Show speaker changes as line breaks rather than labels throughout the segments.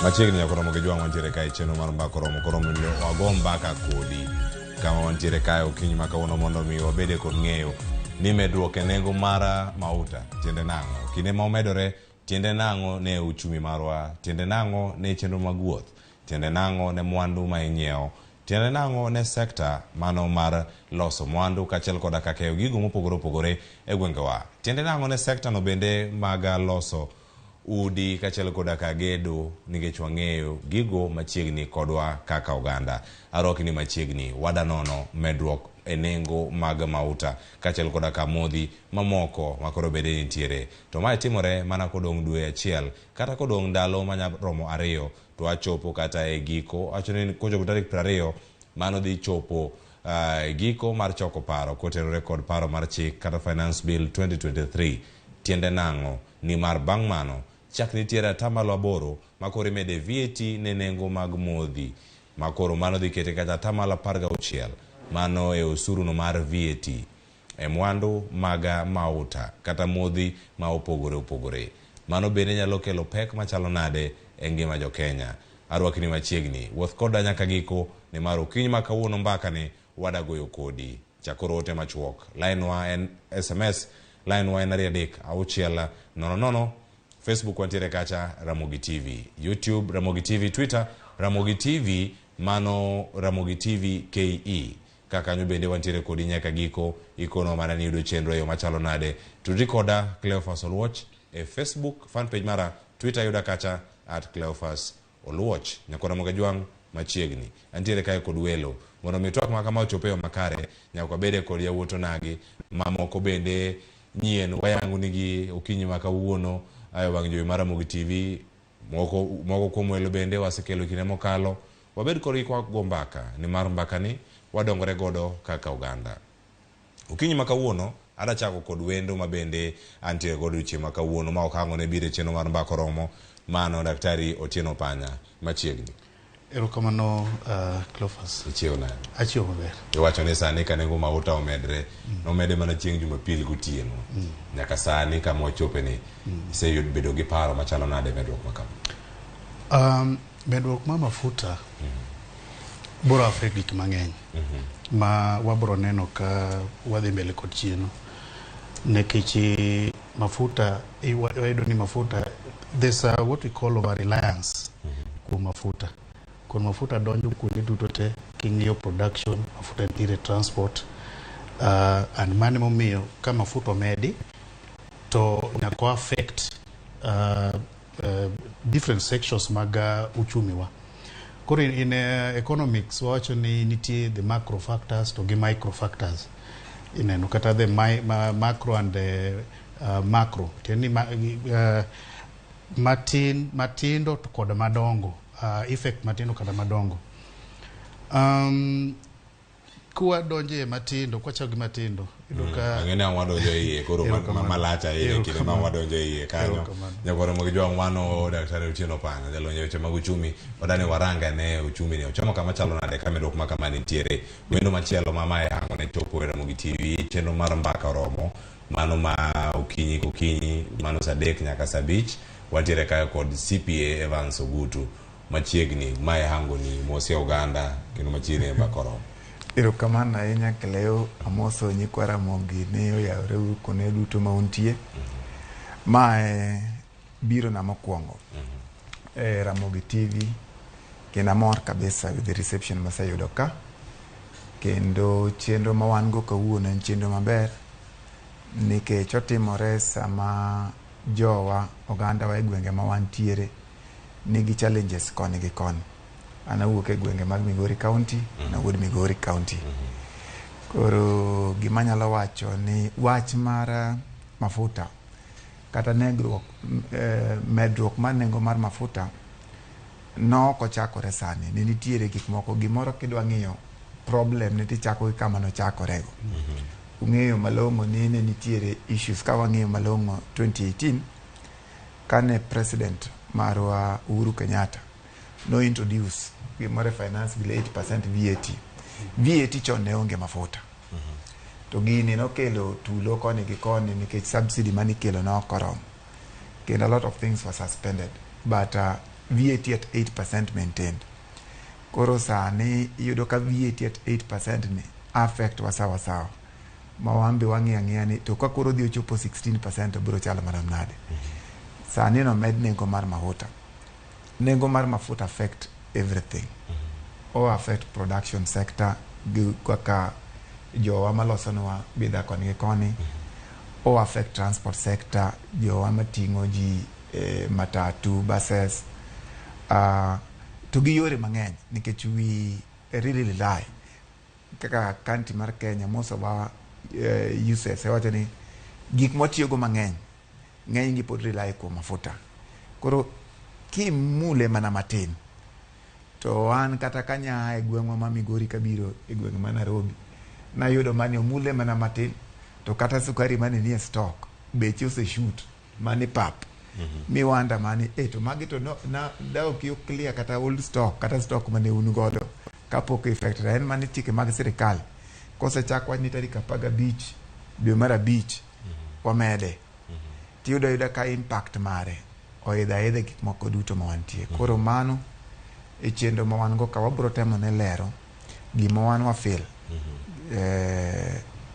Machiegni nyaka romo gi jwang' wantiere kae chenro mar mbaka oromo koro mondo wago mbaka kodi kama wantiere kae okinyi ma kawuono mondo mi wabede kod ng'eyo ni medruok e nengo mar mauta tiende nang'o kinde ma omedore tiende nang'o ne uchumi marwa tiende nang'o ne chenro mag wuoth tiende nang'o ne mwandu ma ing'iewo tiende nang'o ne sekta mano mar loso mwandu kaachiel koda ka keyo gigo mopogore opogore e gwengewa tiende nang'o ne sekta no bende mag loso udi kaachiel koda ka gedo nikech wang'eyo gigo machiegni kodwa kaka oganda. Arwaki ni machiegni wada nono medruok e nengo mag mauta kaachiel koda ka modhi mamoko makoro bende nitiere. To mae timore mana kodong' dwe achiel kata kodong' ndalo manya romo ariyo to achopo kata e giko awacho ni kochopo tarik 20 mano dhi chopo e giko mar choko paro kotenore kod paro mar chik kata Finance Bill 2023 tiende nang'o nimar bang' mano chak nitiere atamalo 8 makoro imede VAT ne nengo mag modhi makoro mano dhi kete kata atamalo 16 mano e osuru no mar VAT e mwandu mag mauta kata modhi ma opogore opogore. Mano bende nyalo kelo pek machalo nade e ngima jo-Kenya. Arwaki ni machiegni, wuoth koda nyaka giko nimar okinyi ma kawuono mbaka ni wada goyo kodi. Chakoro ote machuok. Line wa en SMS, line wa en 2 3 6 0 0. Facebook wantiere kacha Ramogi TV, YouTube Ramogi TV, Twitter Ramogi TV, mano Ramogi TV KE. Ka kanyo bende wantiere kodi nyaka giko, ikono mana ni yudo chenro e yo machalo nade. Tudri koda Cleophas Oluoch e Facebook fan page mara, Twitter yuda kacha at Cleophas Oluoch. Nyakora Ramogi Ajwang' machiegni. Antiere kae kod welo. Mondo mi twak ma kama ochop e yo makare, nyaka wabede kod yawuot onagi mamoko bende nyien wayango nigi okinyi ma kawuono e wang' jowi mar Ramogi TV. Moko kuom welo bende wasekelo kinde mokalo. Wabed kodgi kwa go mbaka, nimar mbaka ni wadongore godo kaka oganda. Okinyi ma kawuono ada chako kod wendo ma bende antiere godo odiochieng' ma kawuono ma ok ang'o ne biro e chenro mar mbaka oromo, mano Daktari Otieno Panya machiegni.
Erokamano Cleophas.
Ichiew nade?
Achiew maber.
Iwacho ni sani ka nengo mauta omedre, nomede mana chieng' Jumapil gotieno. Nyaka sani kama wachope ni, iseyudo bedo gi paro machalo nade medruok ma kama?
Medruok mar mafuta biro affect gik mang'eny ma wabiro neno ka wadhi mbele kod chien nikech mafuta wayudo ni mafuta there's a what we call over reliance kuom mafuta. Kuom mafuta donjo kuonde duto te king'iyo production mafuta nitiere transport and mano emomiyo ka mafuta omedi to nyaka o affect different sections mag uchumi wa. Koro in economics wawacho ni nitie the macro factors to gi micro factors. Ineno kata the macro and the macro. Tiende ni matin matindo to kod madongo, effect matindo kata madongo. Kwadonje matindo, kwachako gi matindo, iyudo ka
Ang'e ni ang' wadonjo e iye koro malach ahinya kinde ma wadonjo e iye kanyo. Nyakwar Ramogi Jwang' mano Daktari Otieno Panya, jalony e weche mag uchumi. Wadani warang ane uchumi ni ochomo kama chalo nade ka medruok ma kama nitiere. Wendo machielo ma mae hango ne chopo e Ramogi TV, chenro mar mbaka oromo. Mano ma okinyi kokinyi, mano saa 3 nyaka saa 5. Wantiere kae kod CPA Evans Ogutu machiegni mae hango ni mosi oganda kendo machiegni e mbaka oromo.
Erokamano ahinya Cleo, amoso nyikwa Ramogi ni oyawore uru kuonde duto ma untie. Mae biro na mokwongo e Ramogi TV kendo amor kabisa with the reception maseyudo ka. Kendo chenro ma wan go kawuono en chenro maber nikech otimore sama jowa ogandawa e gwenge ma wantiere nigi challenges koni gi koni. An awuok e gwenge mag Migori County, mm. Nawuod Migori County. Koro gima anyalo wacho ni wach mar mafuta kata negruok medruok mar nengo mar mafuta nok ochakore sani. Ne nitiere gik moko gimoro kidwa ng'iyo problem ne tichako gi kama nochakorego. Ung'eyo malong'o ni ne nitiere issues ka wang'iyo malong'o 2018 Kane president marwa Uhuru Kenyatta no introduce gimoro e finance bill 8% VAT. VAT chon ne onge mafuta. To gini nokelo tulo koni gi koni nikech subsidy manikelo ne ok oromo. Kendo a lot of things were suspended. But VAT at 8% maintained. Koro sani iyudo ka VAT at 8% ni affect wa sawa sawa. Ma wan be wang'iyo ang'iya ni to ka koro odhi ochopo 16% to biro chalo marom nade. Sani nomed nengo mar mafuta. Nengo mar mafuta affect everything. O affect production sector gi kaka jowa malosonwa bidhaa koni gi koni. O affect transport sector, jowa mating'o ji matatu, buses, to gi yore mang'eny nikech we really rely kaka country mar Kenya most of our uses wacho ni gik mwatiyogo mang'eny ng'eny gi pod rely kuom mafuta. Koro kimule mana matin to an kata kanya e gweng'wa ma Migori kabiro e gweng' ma Nairobi nayudo mani omule mana matin to kata sukari mane nie stock beche oseshoot mani pap miwanda mani to magi to no, na da ok clear kata old stock kata stock mane un godo kapok effect en mani chike mag sirikal kosechak wach ni tarik 15 dwe mar 5 wamede tiyudo ayuda ka impact mare oidho aidha gik moko duto ma wantie. Koro mano e chenro ma wan go ka wabro temo ne lero gima wan wa feel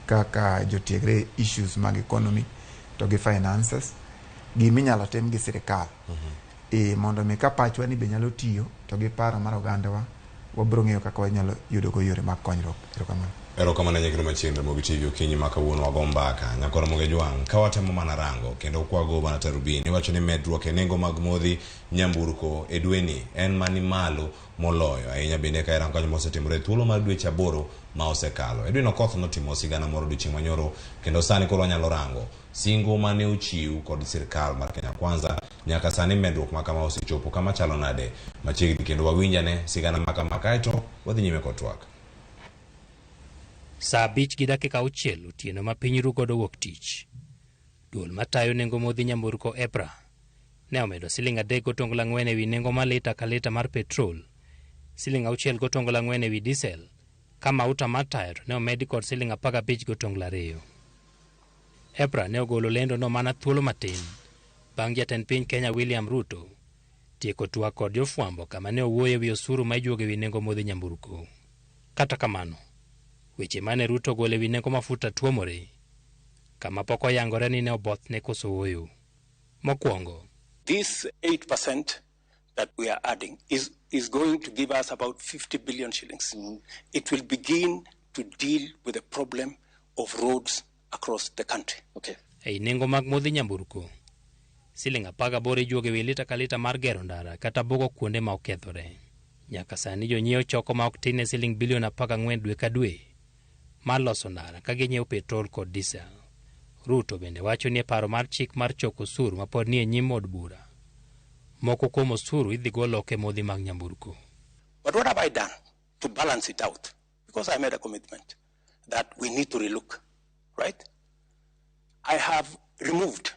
kaka jotiegre issues mag economy to gi finances giminyalo tim gi sirikal mondo mi ka pachwa ni be nyalo tiyo to gi paro mar ogandawa wabro ng'eyo kaka wanyalo yudo go yore mag konyruok. Erokamano.
Erokamano nyakiro machiegni Ramogi TV okinyi ma kawuono wago mbaka nyakoro Ramogi Jwang' ka watemo mana rango kendo kwago mana tarubini iwacho ni medruok e nengo mag modhi nyamburko e dweni en mani malo moloyo ahinya bende ka irango kanyo mosetimore thuolo mar dweche 8 ma osekalo. Edwin Okoth notimo sigana moro odiochieng' manyoro kendo sani koro wanyalo rango singo mane ochiw kod sirkal mar Kenya Kwanza nyaka sani medruok ma kama osechopo kama chalo nade machiegni kendo wawinjane sigana ma kama kaeto wadhi nyime kod twak.
Saa 5:06 otieno ma piny ru godo wuok tich. Duol matayo nengo modhi nyamburko EPRA ne omedo siling 3.4 ewi nengo mar lita ka lita mar petrol, siling 6.4 ewi diesel, ka mauta mar taya to ne omedi kod siling 15.2. EPRA ne ogolo lendo no mana thuolo matin bang' jatend piny Kenya William Ruto tieko twak kod jofwambo kama ne owuoyo ewi osuru ma ijuogo ewi nengo modhi nyamburko. Kata kamano, weche mane Ruto ogolo ewi nengo mafuta tuomore, kama pok oyangore ni ne obothne koso ooyo. Mokwongo,
this 8% that we are adding is going to give us about 50 billion shillings. It will begin to deal with the problem of roads across the country.
Okay. Ei nengo mag modhi nyamburko, siling 18 ijuogo ewi lita ka lita mar gero ndara kata bugo kuonde ma okethore. Nyaka sani jonyiewo choko ma ok tin ne siling bilion 14 dwe ka dwe mar loso ndara ka ginyiewo petrol kod diesel. Ruto bende wacho ni e paro mar chik mar choko osuru ma pod nie nyim od bura, moko kuom osuru idhi gol oko e modhi mag nyamburko.
But what have I done to balance it out? Because I made a commitment that we need to relook, right? I have removed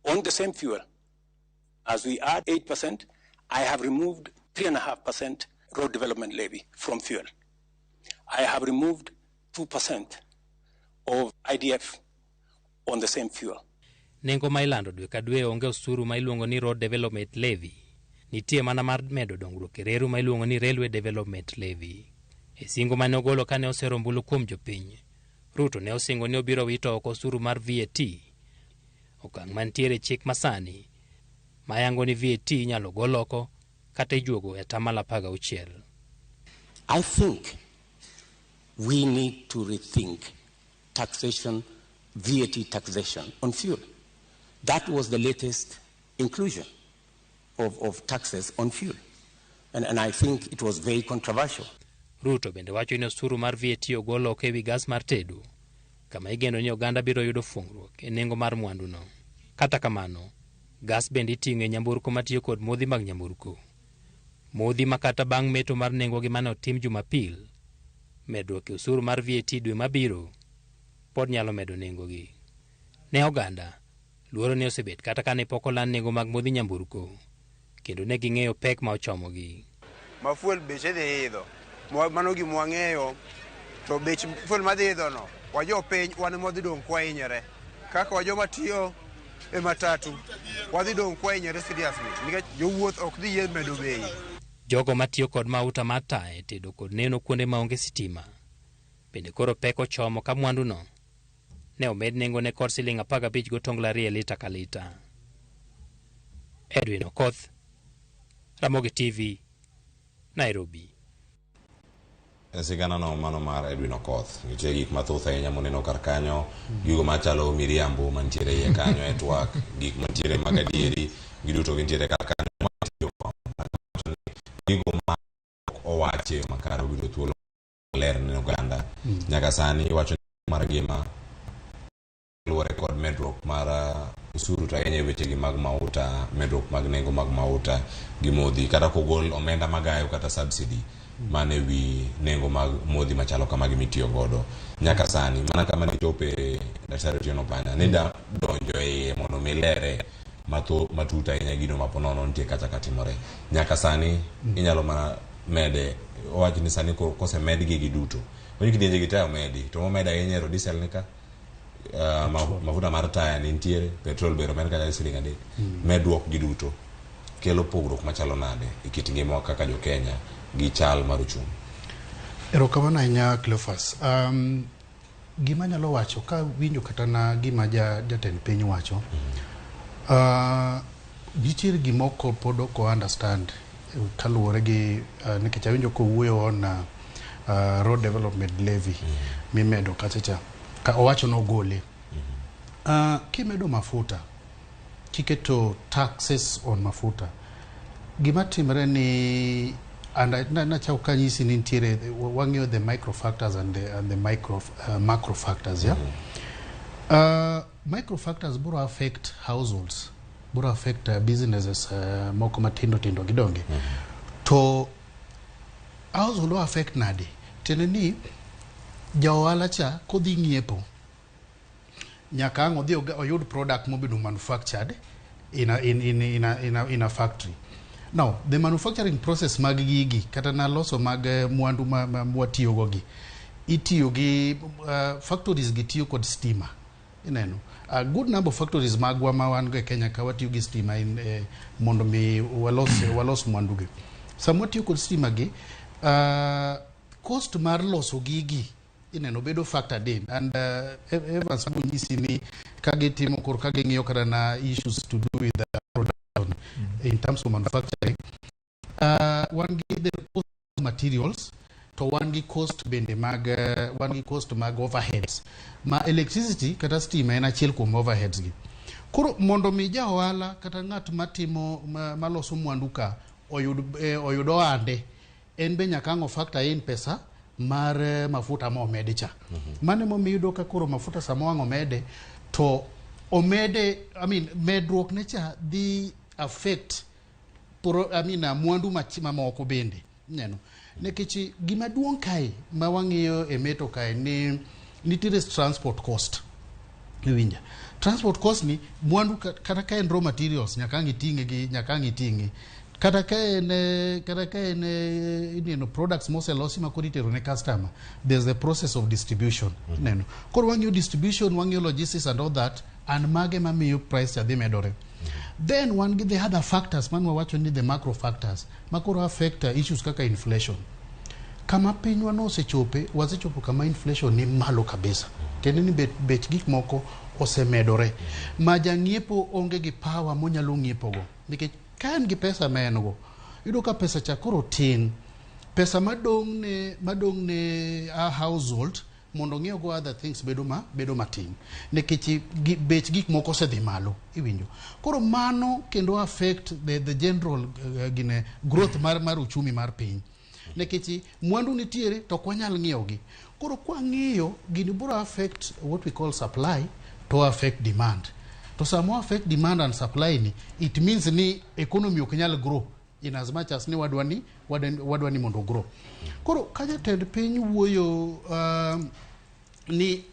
on the same fuel, as we add 8%, I have removed 3.5% road development levy from fuel. I have removed 2% of IDF on the same fuel.
Nengo ma ilando dwe ka dwe onge osuru ma iluongo ni Road Development Levy. Nitie mana mar medo dongruok e reru ma iluongo ni Railway Development Levy. E singo mane ogolo kane osero ombulu kuom jopiny, Ruto ne osingo ni obiro wito oko osuru mar VAT. Okang' mantiere chik masani mayango ni VAT inyalo gol oko kata ijuogo e 16%.
I think we need to rethink taxation, VAT taxation on fuel. That was the latest inclusion of taxes on fuel. And I think it was very controversial.
Ruto bende wacho ni osuru mar VAT ogol oko ewi gas mar tedo, kama igeno ni oganda biro yudo fungruok e nengo mar mwanduno. Kata kamano, gas bende iting'o e nyamburko matiyo kod modhi mag nyamburko. Modhi ma kata bang' meto mar nengogi mane otim Jumapil, medruok e osuru mar VAT dwe mabiro pod nyalo medo nengogi. Ne oganda, Luoro ne osebet kata kane pok oland nengo mag modhi nyamburko, kendo ne ging'eyo pek ma ochomogi.
Ma fuel beche dhi idho, mano gima wang'eyo, to bech fuel madhi idho no, wajo piny wan ema wadhi dong' kwahinyore. Kaka wajoma tiyo e matatu, wadhi dong' kwahinyore seriously, nikech jowuoth ok dhi yie medo bei.
Jogo matiyo kod mauta mar taya e tedo kod neno kuonde maonge sitima bende koro pek ochomo ka mwanduno ne omed nengone kod siling 15.2 e lita ka lita. Edwin Okoth, Ramogi TV, Nairobi.
Sigana no mano mar Edwin Okoth. Nitie gik mathoth ahinya moneno kar kanyo, gigo machalo miriambo mantiere iye kanyo e twak, gik mantiere mag adieri, giduto gintiere kar kanyo. Gigo ma ok owachi e yo makare obiro thuolo ler ne oganda. Nyaka sani iwacho ni mar ngima luwore kod medruok mar osuru to ahinya e wechegi mag mauta, medruok mag nengo mag mauta gi modhi, kata kogol omenda magayo kata subsidy man e wi nengo mag modhi machalo kamagi mitiyo godo nyaka sani. Mana kama ne chope Daktari Otieno Panya ni da donjo e iye mondo mi lere matut ahinya gino ma ponono nitie kacha katimore nyaka sani. Inyalo mana mede owach ni sani kosemedgi giduto, onye kidienje gi te omedi to momed ahinya ero diesel ni ka mafuta mar taya ni nitiere, petrol bero omed kata siling 3. Medruok gi duto kelo pogruok machalo nade e kit ngimawa kaka jo Kenya gi chal mar uchumi?
Erokamano ahinya, Cleophas. Gima anyalo wacho ka winjo kata na gima jatend piny wacho, nitiere gima ok pod ok understand kaluwore gi nikech awinjo kowuoyo on road development levy mimedo kacha cha ka owacho nogole. Kimedo mafuta, kiketo taxes on mafuta, gima timre ni and nachako kanyisi ni nitiere wang'iyo the micro factors and the micro macro factors, yeah? Micro factors biro affect households, biro affect businesses moko matindo tindo gidonge. To household o affect nade? Tiende ni ja ohala cha kodhi ng'iepo nyaka ang' odhi oyud product mobedo manufactured in a factory. Now, the manufacturing process mag gigi kata na loso mag mwandu ma mwatiyogo gi itiyo gi factories gi tiyo kod stima. Ineno a good number of factories magwa ma wan go e Kenya ka watiyo gi stima mondo mi walos mwandu gi. Sama watiyo kod stima gi, cost mar loso gigi ineno bedo factored in and Evans bonyisi ni ka gitimo koro ka ging'iyo kata na issues to do with the production in terms of manufacturing, wan gi the cost of materials to wan gi cost bende mag wan gi cost mag overheads ma electricity kata stima en achiel kuom overheads gi. Koro mondo mi ja ohala kata ng'at matimo maloso mwandu ka oyud ohande, en be nyaka ang' o factor in pesa mar mafuta ma omedi cha. Mano emomiyo iyudo ka koro mafuta sama wang' omede to omede, I mean, medruok ne cha dhi affect I mean, mwandu mamoko bende. Neno nikech gima duong' kae ma wang'iyo e meto kae ni nitiere transport cost. Iwinja? Transport cost ni mwandu kata ka en raw materials nyaka ang' iting'e gi nyaka ang' iting'e kata ka en ineno products moselosi ma koro itero ne customer, there's the process of distribution. Neno koro wang'iyo distribution, wang'iyo logistics and all that, and mage mamiyo price cha dhi medore. Then wan gi the other factors man wawacho ni the macro factors ma koro affect issues kaka inflation. Kama pinywa nosechope, wasechopo kama inflation ni malo kabisa, tiende ni bech gik moko osemedore ma jang'iepo onge gi power monyalo ng'iepogo, nikech ka en gi pesa ma en go, iyudo ka pesa cha koro tin, pesa madong' ne a household mondo ong'iew go other things bedo matin nikech bech gik moko osedhi malo. Iwinjo? Koro mano kendo affect the general gine growth mar uchumi mar piny, nikech mwandu nitiere to ok wanyal ng'iewogi. Koro kwang'iyo gini biro affect what we call supply to affect demand, to sama affect demand and supply ni, it means ni economy ok nyal grow in as much as ni wadwa ni mondo grow. Koro ka jatend piny wuoyo ni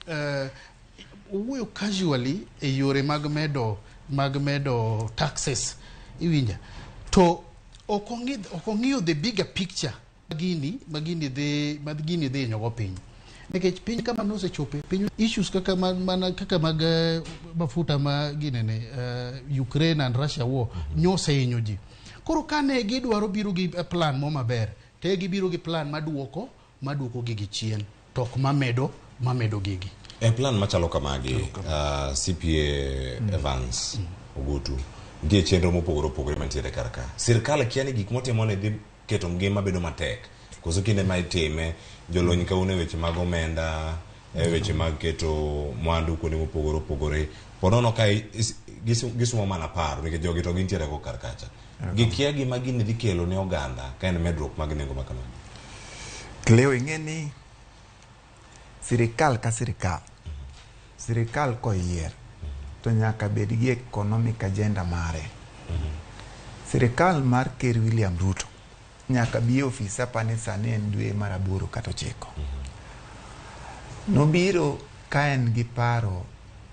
owuoyo casually e yore mag medo taxes, iwinja, to ok ong'iyo the bigger picture gini dhi hinyogo piny, nikech piny kama nosechope piny issues kaka mana kaka mag mafuta ma ginene Ukraine and Russia war nyosehinyo ji. Koro kane gidwaro biro gi plan mo maber, te gibiro gi plan maduoko gigi chien, to ok mamedo gigi.
E plan machalo kamagi, CPA Evans Ogutu, nitie chenro mopogore opogore mantiere kar ka. Sirkal kia ni gik motimo ne dhi keto ngima bedo matek. Koso kinde ma itime, jolony ka un e weche mag omenda, e weche mag keto mwandu kuonde mopogore opogore, po nono ka gisumo mana paro, nikech jogi to gintiere go kar kacha. Gikia gima gini dhi kelo ne oganda ka en medruok mag nengo ma kamagi.
Cleo, ing'e ni sirikal ka sirikal, sirikal koyier to nyaka bed gi economic agenda mare. Sirikal mar Ker William Ruto nyaka bi e ofis apani sani en dwe mar 8 kata 9. Nobiro ka en gi paro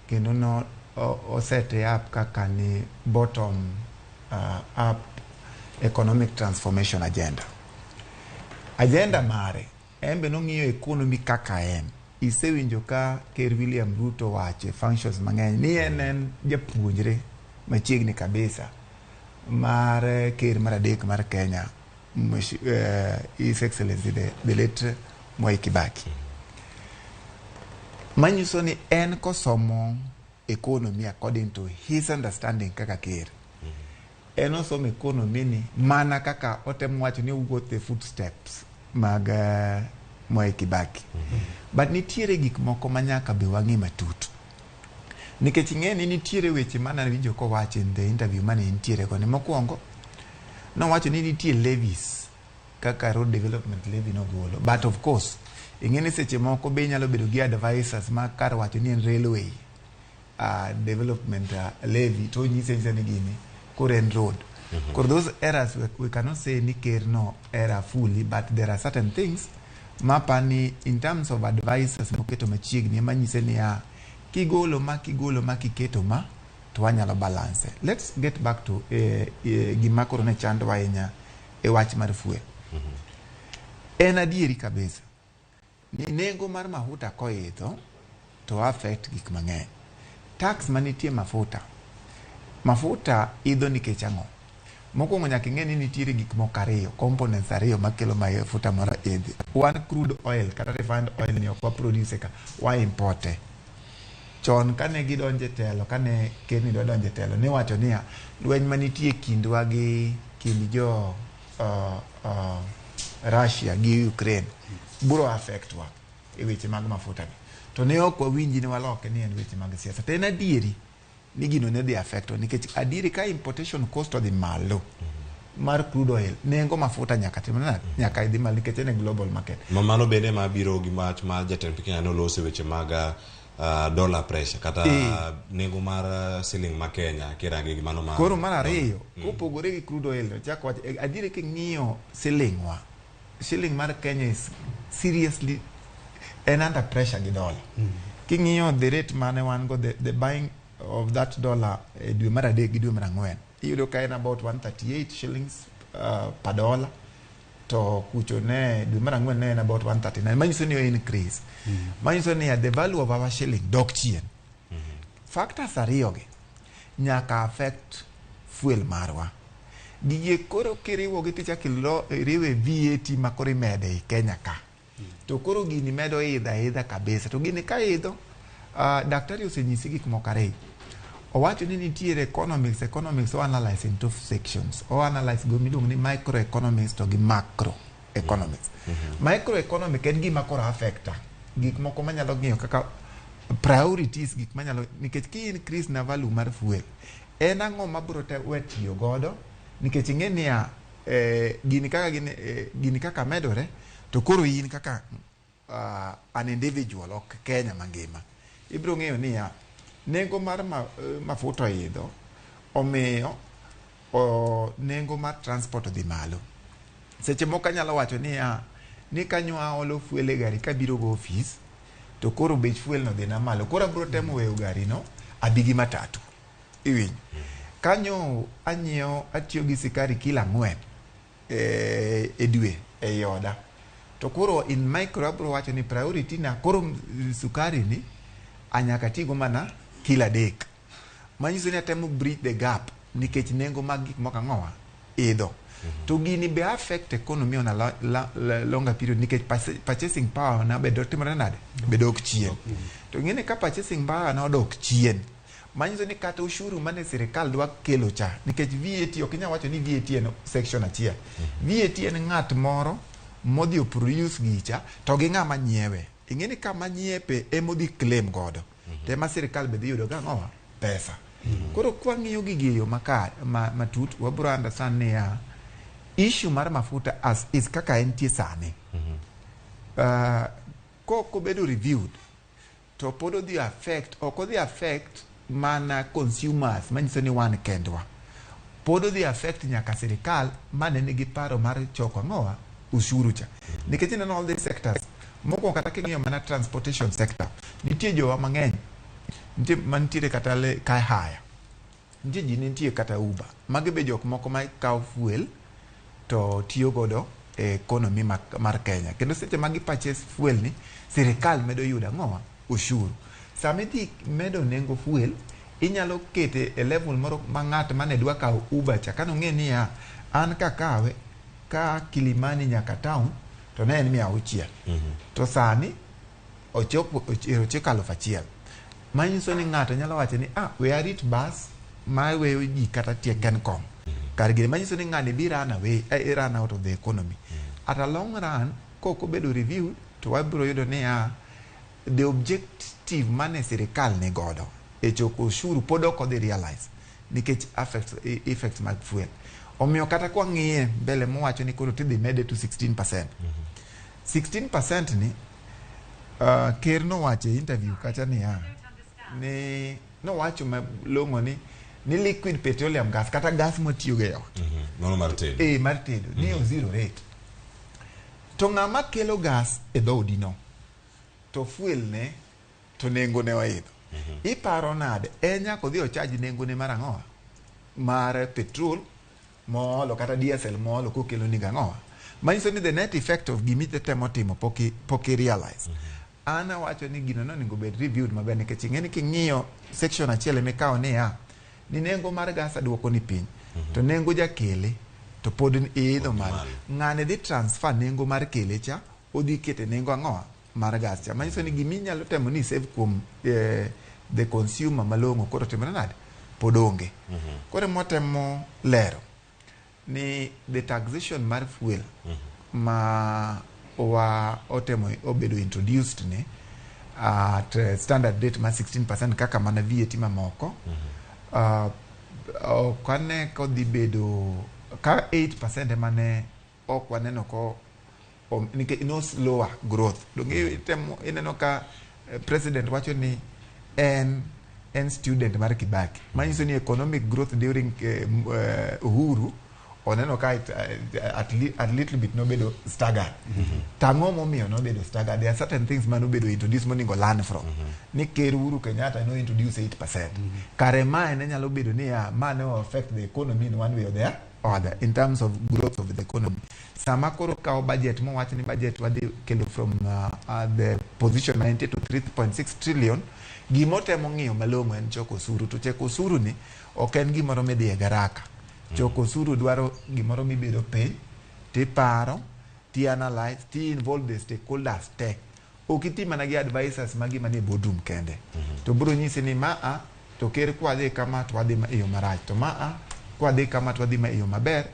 kendo no oset up kaka ni bottom up economic transformation agenda. Agenda mare en be nong'iyo economy kaka en. Isewinjo ka Ker William Ruto wacho e functions mang'eny ni en japuonjre machiegni kabisa mar ker mar 3 mar Kenya, His Excellency the late Mwai Kibaki. Manyiso ni en kosomo economy according to his understanding kaka ker. En osomo economy ni mana kaka otemo wacho ni owuotho e footsteps mag Mwai Kibaki. But nitiere gik moko ma nyaka be wang'i matut. Nikech ing'e ni nitiere weche mane awinjo kowacho in the interview mane nitiere go ni mokwongo nowacho ni nitie levies kaka road development levy nogolo. But of course, ing'e ni seche moko be inyalo bedo gi advisors ma kar wacho ni en railway development levy to nyise ni gini koro en road. Koro those errors we cannot say ni ker no error fully, but there are certain things mapani in terms of advisors moketo machiegni ema nyise niya kigolo ma kiketo ma to wanyalo balance. Let's get back to gima koro ne chando ahinya e wach mar fuel. En adieri kabisa ni nengo mar mafuta koidho to affect gik mang'eny. Tax manitie mafuta idho nikech ang'o? Mokwongo nyaka ing'e ni nitiere gik moko ariyo, components ariyo makelo mafuta moro idhi. One, crude oil kata refined oil ni ok waproduce ka, wa importe. Chon kane gidonje telo, kane ker ni dwa donje telo, niwacho niya lweny manitie kindwa gi kind jo Russia gi Ukraine biro affect wa e weche mag mafuta gi. To ne ok wawinji ni waloke ni en weche mag siasa. To en adieri ni gino ne dhi affect wa, nikech adieri ka importation cost odhi malo mar crude oil, nengo mafuta nyaka tim nade? Nyaka idhi malo nikech en e global market.
Mano bende ma biro gi wach mar jatend piny Kenya noloso e weche mag dollar pressure kata nengo mar siling ma Kenya kirange gi mano mar.
Koro mar ariyo, kopogore gi crude oil, chak wach adieri king'iyo siling wa, siling mar Kenya is seriously en under pressure gi dollar. King'iyo the rate mane wan go, the buying of that dollar e dwe mar 3 gi dwe mar 4, iyudo ka en about 138 shillings per dollar, to kucho ne dwe mar 4 ne en about 139, manyiso ni o increase. Manyiso ni the value of our shilling dok chien. Factors ariyo gi nyaka affect fuel marwa. Gigi koro kiriwo gi tichako iriwe VAT ma koro imede e Kenya ka. To koro gini medo idho aidha kabisa. To gini ka idho, daktari osenyisi gik moko ariyo. Owacho ni nitiere economics o analyze in two sections. O analyze go miluongo ni microeconomics to gi macroeconomics. Microeconomic en gima koro affecta gik moko manyalo ng'iyo kaka priorities, gik manyalo, nikech ki increase na value mar fuel, en ang'o mabiro we tiyo godo, nikech ing'e niya gini kaka medore, to koro in kaka an individual ok Kenya mangima, ibiro ng'eyo niya nengo mar mafuta oidho, omiyo nengo mar transport odhi malo. Seche moko anyalo wacho niya ni kanyo aolo fuel e gari kabiro go ofis, To koro bech fuel no dhi na malo. Koro abiro temo weyo gari no adhi gi matatu. Iwinjo. Kanyo anyiewo atiyo gi sikari kilo 4 e dwe ei oda. To koro in micro abiro wacho ni priority na koro sukari ni anyaka tigo mana kilo 3. Manyiso ni atemo bridge the gap nikech nengo mag gik moko ang'owa idho. To gini be affect economy on a longer period nikech purchasing power na be timore nade? Be dok chien. To ing'eni ka purchasing power na odok chien, manyiso ni kata ushuru mane sirikal dwa kelo cha, nikech VAT ok inyal wacho ni VAT en section achiel. VAT en ng'at moro modhi o produce gicha to gi ng'ama nyiewe. Ing'eni kama nyiepe emodhi claim godo. To ema sirikal be dhi yudo gang'owa? Pesa. Koro kwang'iyo gigi e yo makare matut, wabiro understand niya issue mar mafuta as is kaka entie sani. Kok obedo reviewed to pod odhi affect, ok odhi affect mana consumers manyiso ni wan kendwa. Pod odhi affect nyaka sirikal mane nigi paro mar choko ang'owa ushuru cha. Nikech ineno all these sectors, mokwongo kata king'iyo mana transportation sector, nitie jowa mang'eny nitie mantiere kata le ka hire. Nitie ji nitie kata Uber. Magi be jok moko ma kawo fuel to tiyo godo e economy mar Kenya. Kendo seche ma gi purchase fuel ni, sirikal medo yudo ang'owa? Ushuru. Sama idhi medo nengo fuel, inyalo kete e level moro ma ng'at mane dwa kawo Uber cha kanong'e niya, an kakawe ka Kilimani nyaka town to ne en 600. To sani ochopo 9,000. Manyiso ni ng'ato nyalo wacho ni we arit bus ma weyo ji kata tie Kencom. Kar gini manyiso ni ng'ani bi run away, run out of the economy. At a long run, kok obedo reviewed, to wabiro yudo niya the objective mane sirikal ni godo e choko ushuru pod ok odhi realize nikech effects mag fuel. Omiyo kata kwang'iye mbele mowacho ni koro tidhi mede to 16%. 16% ni ker nowacho e interview kacha niya ni nowacho malong'o ni liquid petroleum gas kata gas mwatiyogo e ot.
Nono mar tedo.
Mar tedo ni o zero rate. To ng'ama kelo gas e dhoudi no to fuel ne to nengo ne oidho. Iparo nade en nyaka odhi ocharge nengo ne mar ang'owa? Mar petrol moolo kata diesel moolo kokelo ni gang'owa. Manyiso ni the net effect of gimi temo timo pok i realize. An awacho ni gino nonego bed reviewed maber nikech ing'e ni king'iyo section achiel emikawo niya ni nengo mar gas aduoko ni piny to nengo jakele to pod iidho malo. Ng'ane dhi transfer nengo mar kele cha odhi kete nengo ang'owa mar gas cha. Manyiso ni gimi nyalo temo ni save kuom the consumer malong'o koro timore nade? Pod onge. Koro motemo lero ni the taxation mar fuel ma wa otemo obedo introduced ni at standard rate mar 16% kaka mana VAT mamoko. Ok ane kodhi bedo ka 8% ema ne ok waneno ko nikech no slower growth. Donge ineno ka president wacho ni en student mar Kibaki. Manyiso ni economic growth during Uhuru oneno ka at little bit nobedo staggered. Tang'o momiyo nobedo staggered? There are certain things manobedo introduced monego learn from. Ni Ker Uhuru Kenyatta no introduce 8%. Kare mae ne nyalo bedo ni ma ne affect the economy in one way or the other in terms of growth of the economy. Sama koro kawo budget mowach ni budget wadhi kelo from the position 90 to 3.6 trillion, gimotemo ng'iyo malong'o en choko osuru. To choko osuru ni ok en gimoro midhi e garaka. Choko osuru dwaro gimoro mibedo piny, tiparo, ti analyze, ti involve the stakeholders te. Ok iti mana gi advisors magi manie boardroom kende. To biro nyisi ni maa to ker kwadhi kama to wadhi e yo marach, to maa kwadhi kama to wadhi e yo maber.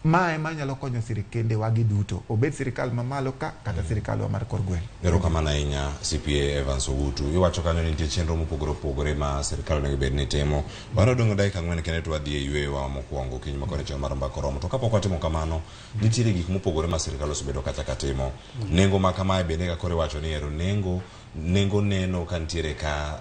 Ma ema nyalo konyo sirikende wagi duto, obed sirikal mamalo ka kata sirikal wa mar kor gweng'.
Erokamano ahinya CPA Evans Ogutu. Iwacho kanyo ni nitie chenro mopogore opogore ma sirikal onego bed ni timo. Wan odong' dakika 4 kende to wadhi e yweyo wa mokwongo kiny ma koni chenro mar Mbaka Oromo. To kapok watimo kamano, nitiere gik mopogore ma sirikal osebedo kacha ka timo. Nengo ma kamae bende ka koro iwacho ni ero nengo neno ka nitiere ka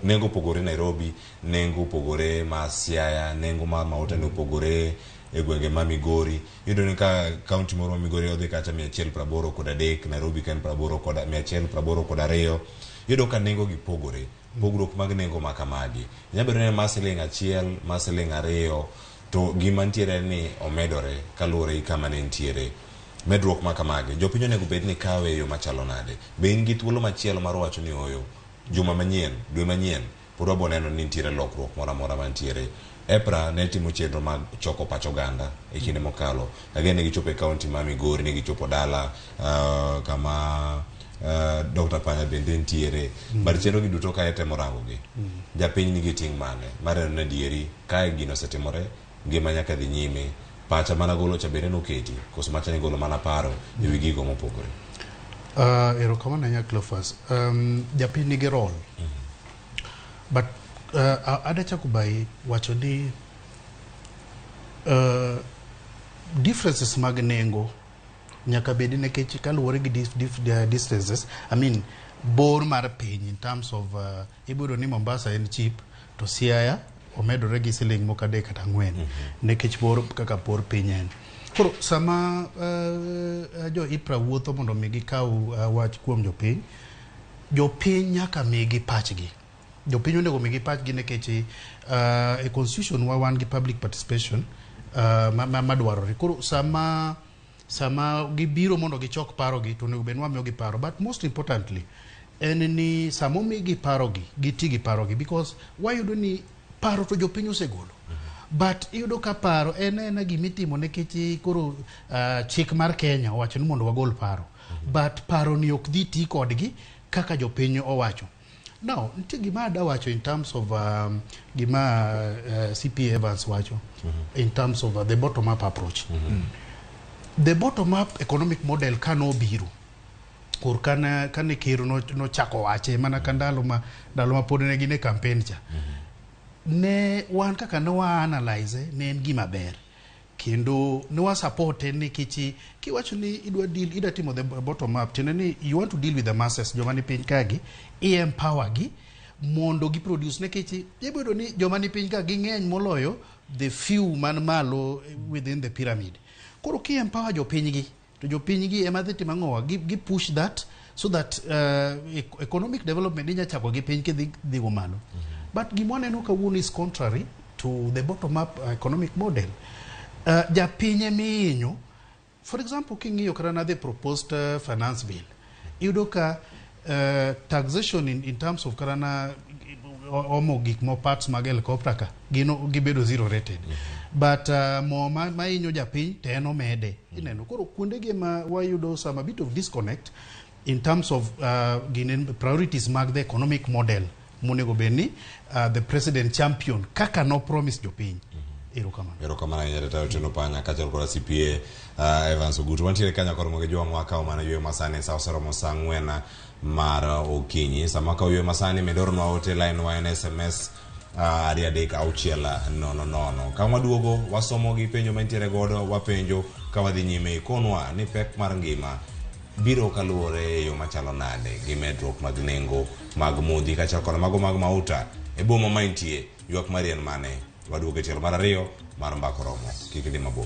nengo opogore Nairobi, nengo opogore ma Siaya, nengo mar mauta ne opogore e gwenge ma Migori. Iyudo ni ka kaunti moro ma Migori odhi kacha 183, Nairobi ka en 182. Iyudo ka nengo gi pogore. Pogruok mag nengo ma kamagi. Nyalo bedo ni en mar siling 1, mar siling 2, to gima nitiere en ni omedore kaluwore gi kama ne nitiere. Medruok ma kamagi, jopiny onego bed ni kawe e yo machalo nade? Be in gi thuolo machielo mar wacho ni ooyo, juma manyien, dwe manyien, pod wabo neno ni nitiere lokruok moro amora mantiere. EPRA ne timo chenro mag choko pach oganda e kinde mokalo. Again ne gichopo e kaunti ma Migori, ne gichopo dala kama Dr. Panya bende nitiere. But chenro gi duto kae temo rango gi. Japiny nigi ting' mane? Mar neno ni adieri kae gino osetimore, ngima nyaka dhi nyime. Pacha mana golo cha bende noketi, koso macha ni golo mana paro e wi gigo mopogore.
Erokamano ahinya Cleophas. Japiny nigi role. But adachako by wacho ni differences mag nengo nyaka bedi nikech kaluwore gi distances, I mean bor mar piny in terms of ibiro ni Mombasa en cheap to Siaya omedore gi siling moko 3 kata 4 nikech bor kaka bor piny en. Koro sama jo IPRA wuotho mondo mi gikaw wach kuom jopiny, jopiny nyaka migi pachgi. Jopiny onego migi pachgi nikech e constitution wa wan gi public participation madwarore. Koro sama gibiro mondo gichok parogi to onego bed ni wamiyogi paro. But most importantly en ni sama omigi parogi, giti gi parogi because wayudo ni paro to jopiny osegolo. But iyudo ka paro en ena gimitimo nikech koro chik mar Kenya owacho ni mondo wagol paro. But paro ni ok dhi ti kodgi kaka jopiny owacho. Now, nitie gima ada wacho in terms of gima CP Evans wacho in terms of the bottom up approach. The bottom up economic model kano biro. Kor kane ker nochako wache mana ka ndalo ma pod ne gin e campaign cha. Ne wan kaka ne wa analyze ne en gima ber. Kendo ne wa support nikech kiwacho ni idwa deal, idwa timo the bottom up, tiende ni you want to deal with the masses, joma ni piny kagi, i empower gi mondo gi produce nikech ibedo ni joma ni piny ka ging'eny moloyo the few man malo within the pyramid. Koro ki empower jopiny gi, to jopiny gi ema dhi timo ang'owa, gi push that so that economic development inya chako gi piny kidhi dhigo malo. But gima waneno kawuono is contrary to the bottom up economic model. Japiny emihinyo. For example, king'iyo kata na the proposed finance bill, iyudo ka taxation in terms of kata na omo gik mo parts mag helicopter ka gino gibedo zero rated. But mo ma hinyo japiny to en omede. Ineno koro kuonde gi ma wayudo some a bit of disconnect in terms of gine priorities mag the economic model monego bed ni the president champion kaka no promise jopiny. Erokamano.
Erokamano ahinya Jatelo Otieno Panya kaachiel kod CPA Evans Ogutu. Wantiere kanyo koromo gi jwang' wakawo mana yweyo masani sa oseromo sa 4 mar okinyi. Sama wakawo yweyo masani med oronwa ote line wa en SMS 2 3 6 0 0. Ka waduogo wasomo gi penjo mantiere godo, wapenjo ka wadhi nyime ikonwa ni pek mar ngima biro kaluwore e yo machalo nade gi medruok mag nengo mag modhi kaachiel kod mago mag mauta e boma ma intie. Ywak mari en mane? Waduogo e tielo mar 2 mar Mbaka Oromo. Kik idhi mabor.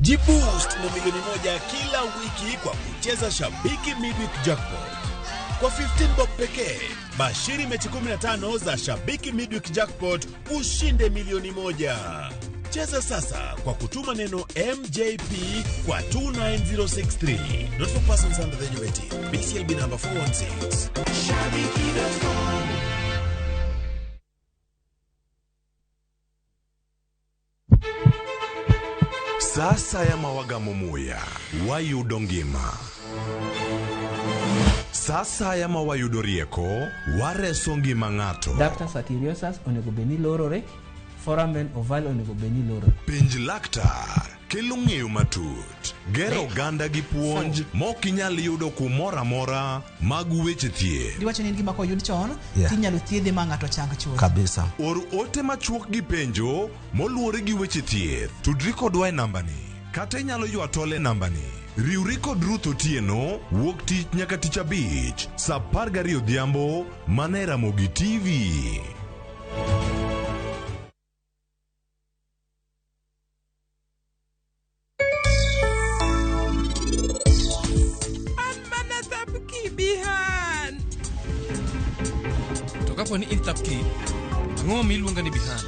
Jiboost na milioni 1 kila wiki kwa kucheza Shabiki Midweek Jackpot. Kwa 15 bob pekee, bashiri mechi 15 za Shabiki Midweek Jackpot ushinde milioni 1. Cheza sasa kwa kutuma neno MJP kwa 29063. Not for persons under the age of 18. BCLB number 416.
Shabiki.com.
Sasa ya mawagamo muya wayudo ngima. Sasa ya mawayudo rieko wareso ngima ng'ato.
Ductus arteriosus onego bed ni lorore, foramen ovale onego bed ni lorore.
Penj laktar kelo ng'eyo matut, gero oganda gi puonj mok inyal yudo kumoro amora mag weche thieth.
Diwacho ni en gima koyud chon, tinyalo thiedhe ma ng'ato chang chuth.
Kabisa.
Or ote machuok gi penjo moluwore gi weche thieth. Tudri kodwa e nambani kata inyalo ywa tol e nambani Riwri kod Ruth Otieno wuok tich nyaka tich abich saa 12 odhiambo mana e Ramogi TV.
An mana Thapki Bihan.
To kapo ni in Thapki, ang'o momiyo iluonga ni Bihan?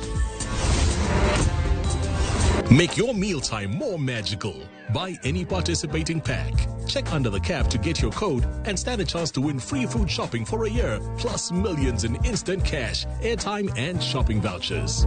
Make your mealtime more magical. Buy any participating pack. Check under the cap to get your code and stand a chance to win free food shopping for a year, plus millions in instant cash, airtime, and shopping vouchers.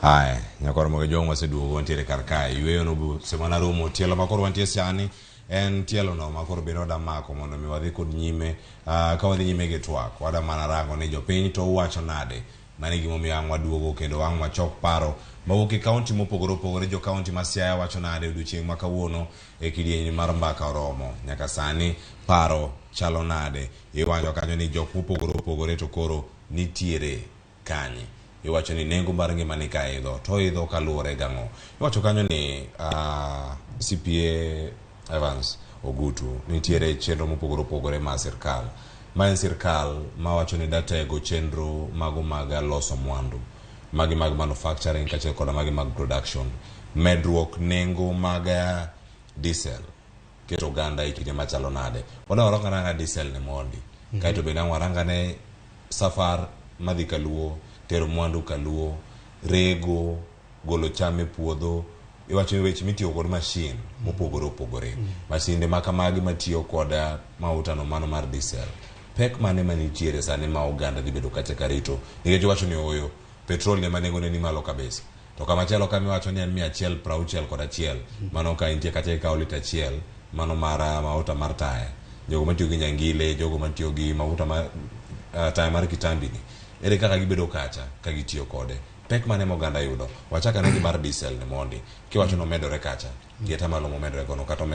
Haya, nyakoro moge jong waseduogo wantiere kar kae. Yueyo no semana rumo tielo ma koro wantie sani en tielo no ma koro bende wada mako mondo mi wadhi kod nyime ka wadhi nyime gi twak wada mana rango ni jopiny to uwacho nade. Mano e gimomiyo ang' waduogo kendo ang' wachok paro mawuok e kaunti mopogore opogore. Jo kaunti ma Siaya wacho nade odiochieng' ma kawuono e kidieny mar mbaka oromo. Nyaka sani paro chalo nade? Iwacho kanyo ni jok mopogore opogore to koro nitiere kanye? Iwacho ni nengo mar ngima ni ka idho to idho kaluwore gang'o? Iwacho kanyo ni CPA Evans Ogutu nitiere chenro mopogore opogore mar sirkal. Ma en sirkal mawacho ni datego chenro mago mag loso mwandu magi mag manufacturing kaachiel koda magi mag production. Medruok nengo mag diesel keto oganda e kinde machalo nade? Wadwa warang aranga diesel ni mondi. Kaeto bende ang' warang ane safar madhi kaluo, tero mwandu kaluo, rego, golo cham e puodho. Iwacho ni weche mitiyo kod mashin mopogore opogore. Masinde ma kamagi matiyo kod mauta no mano mar diesel. Pek mane manitiere sani ma oganda dhi bedo kacha karito? Nikech iwacho ni oyo, petrol ne ma nengone ni malo kabisa. To kamachielo kama iwacho ni en 161, mano ka intie kacha ikawo lita achiel, mano mar mauta mar taya. Jogo matiyo gi nyangile, jogo matiyo gi mauta mar taya mar kitambi ni. Ere kaka gibedo kacha ka gitiyo kode? Pek mane ma oganda yudo? Wachak ane gi mar diesel ni mondi. Kiwacho ni omedore kacha, gi atamalo momedore gono kata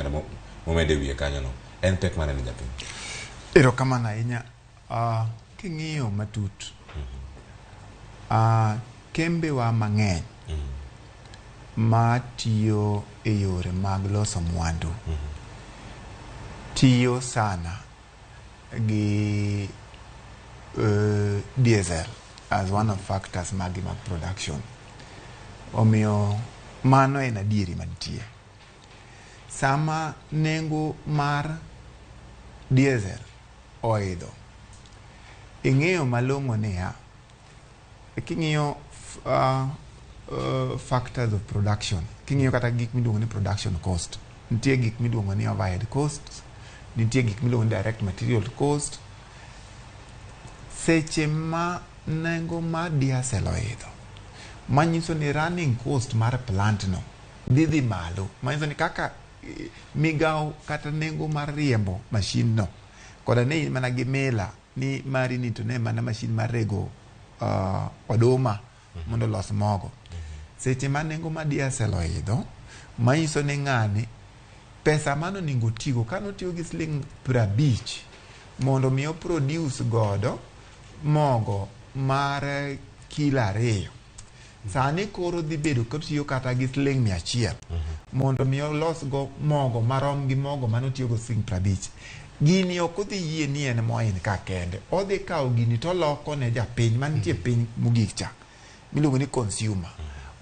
momede wiye kanyo no. En pek mane ni japiny?
Erokamano ahinya. King'iyo matut, kembewa mang'eny matiyo e yore mag loso mwandu tiyo sana gi diesel as one of factors magi mag production. Omiyo mano en adieri mantie. Sama nengo mar diesel oidho, ing'eyo malong'o niya, king'iyo factors of production, king'iyo kata gik miluongo ni production cost, nitie gik miluongo ni overhead costs, nitie gik miluongo ni direct material cost. Seche ma nengo mar diesel oidho, manyiso ni running cost mar plant no dhi malo, manyiso ni kaka migawo kata nengo mar riembo mashin no, koda ne in mana gi mila ni mari ni to ne mana mashin mar rego oduma mondo olos mogo. Seche ma nengo mar diesel oidho, manyiso ni ng'ani pesa mano onego tigo kanotiyo gi siling 50 mondo mi oproduce godo mogo mar kilo 2, sani koro dhi bedo kotiyo kata gi siling 100 mondo mi olos go mogo marom gi mogo manotiyo go siling 50. Gini ok odhi yie ni en moin ka kende, odhi kawo gini toloko ne japiny mantie piny mogik cha miluongo ni consumer.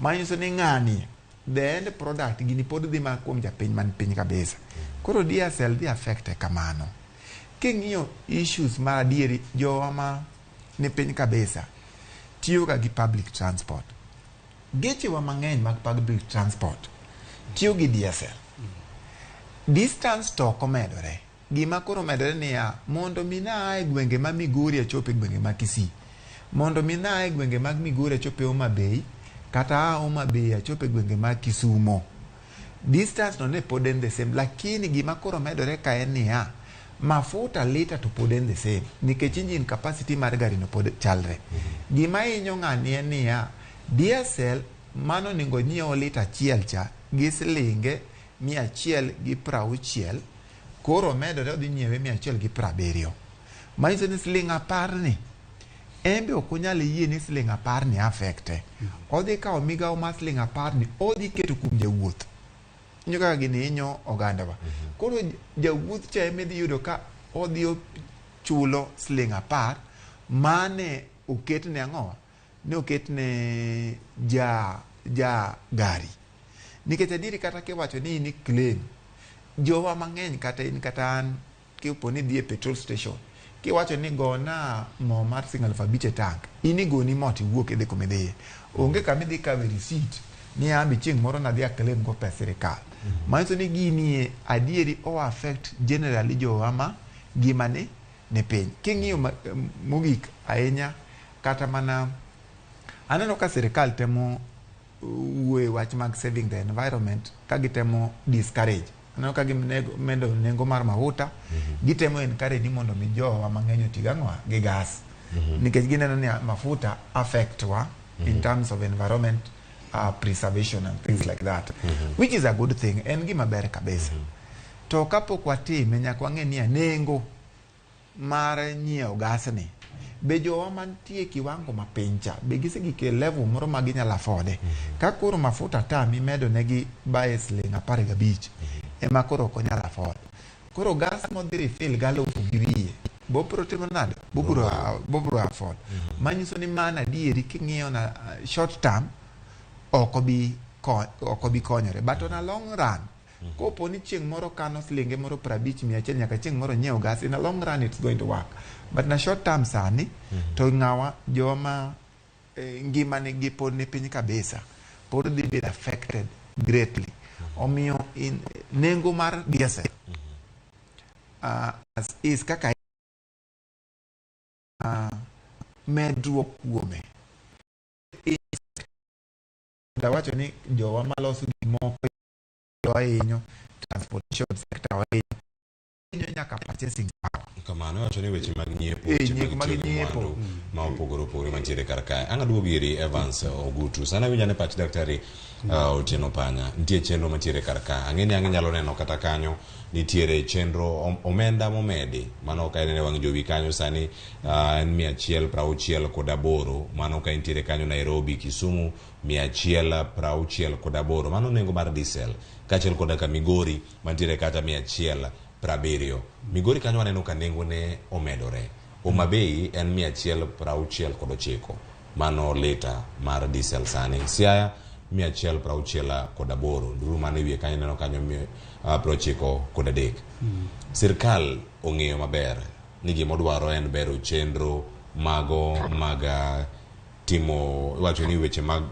Manyiso ni ng'ani the end product gini pod dhi mana kuom japiny man piny kabisa. Koro diesel dhi affect kamano. King'iyo issues mar adieri, jowa ma ni piny kabisa tiyo ga gi public transport. Gechewa mang'eny mag public transport tiyo gi diesel. Distance to ok omedore. Gima koro omedore niya, mondo mi naa e gwenge ma Migori achop e gwenge ma Kisii, mondo mi naa e gwenge mag Migori achop e Homa Bay, kata aa Homa Bay achop e gwenge mag Kisumo, distance no ne pod en the same. Lakini gima koro medore ka en niya, mafuta lita to pod en the same, nikech engine capacity mar gari no pod chalre. Gima hinyo ng'ani en niya, diesel mano onego nyiew lita achiel cha gi silinge 160, koro omedore odhi nyiewe 170. Manyiso ni siling 10 ni en be ok onyal yie ni siling 10 ni affecte. Odhi kawo migawo mar siling 10 ni odhi keto kuom jawuoth. Inyo kaka gini hinyo ogandawa. Koro jawuoth cha ema idhi yudo ka odhi ochulo siling 10 mane oketne ang'owa? Ne oketne ja gari. Nikech adieri kata kiwacho ni in claim, jowa mang'eny kata in kata an kipo ni idhi e petrol station, kiwacho ni gona mo mar siling 5,000 e tank, in igoni mo tiwuok idhi kuma idhiye. Onge kama idhi kawe receipt ni ambi chieng' moro nadhi a claim go pes sirikal. Manyiso ni gini adieri o affect generally jowa ma ngimane ni piny. King'iyo mogik ahinya kata mana aneno ka sirikal temo wuoyo wach mag saving the environment ka gitemo discourage. Aneno ka gimedo nengo mar mafuta, gitemo encourage ni mondo mi jowa mang'eny oti gang'o gi gas. Nikech gineno ni mafuta affect wa in terms of environment preservation and things like that. Which is a good thing, en gima ber kabisa. To kapok watime nyaka wang'e ni nengo mar nyiewo gas ni be jowa mantie kiwango mapiny cha be gisegik e level moro ma ginyalo afford. Ka koro mafuta tami imedo negi by siling 15 ema koro ok onyal afford. Koro gas modhi refill gi 1,500 bobro timo nade? Bobro afford. Manyiso ni mana adieri king'iyo na short term ok obi konyore, but on a long run kopo ni chieng' moro kano silinge moro 50 100 nyaka chieng' moro nyiew gas, in a long run it's going to work, but na short term sani to ng'awa joma ngimane gi pod ni piny kabisa pod dhi bedo affected greatly. Omiyo nengo mar diesel as is kaka medruok kuome dawacho ni jowa maloso gik moko ohinyo transportation sector ohinyo nyaka purchasing power.
Kamano iwacho ni weche mag nyiepo, weche mag tiyo gi mwandu ma opogore opogore mantiere kar kae. Ang' aduogo iri Evans Ogutu. Sana winjo ane pach daktari Otieno Panya. Nitie chenro mantiere kar ka. Ang'e ni ang' inyalo neno kata kanyo nitiere chenro omenda momedi. Mano ka inene wang' jowi kanyo sani en 168. Mano ka intiere kanyo Nairobi, Kisumu 168. Mano nengo mar diesel. Kaachiel koda ka Migori mantiere kata 170. Migori kanyo waneno ka nengo ne omedore. Homa Bay en 169. Mano lita mar diesel sani. Siaya 168. Nduru mane wiye kanyo neno kanyo 93. Sirkal ong'eyo maber ni gima odwaro en bero chenro mago mag timo iwacho ni weche mag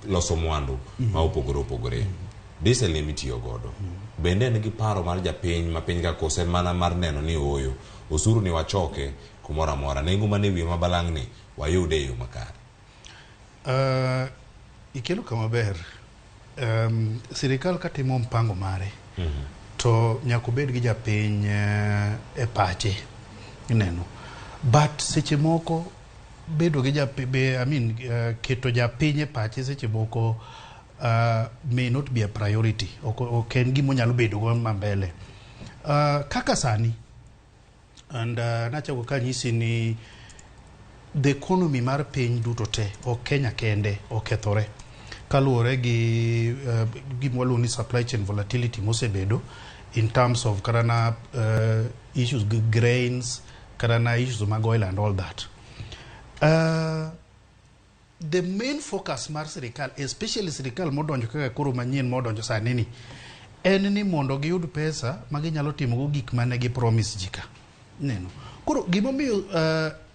loso mwandu ma opogore opogore. Diesel ni mitiyo godo. Bende en gi paro mar japiny ma piny ka kose mana mar neno ni ooyo osuru ni wachoke kumoro amora nengo mane wiye ma balang' ni wayude e yo makare.
Ikelo kama ber. Sirikal katimo mpango mare to nyaka obed gi japiny e pache ineno, but seche moko bedo gi japiny, I mean, keto japiny e pache seche moko may not be a priority. Ok en gima onyalo bedo go mambele kaka sani. And nachako kanyisi ni the economy mar piny duto te, ok Kenya kende, okethore kaluwore gi gima waluongo ni supply chain volatility mosebedo in terms of kata na issues gi grains, kata na issues mag oil and all that. The main focus mar sirikal, especially sirikal modonjo kaka koro manyien modonjo sani ni, en ni mondo giyud pesa ma ginyalo timogo gik mane gi promise ji ka neno. Koro gimomiyo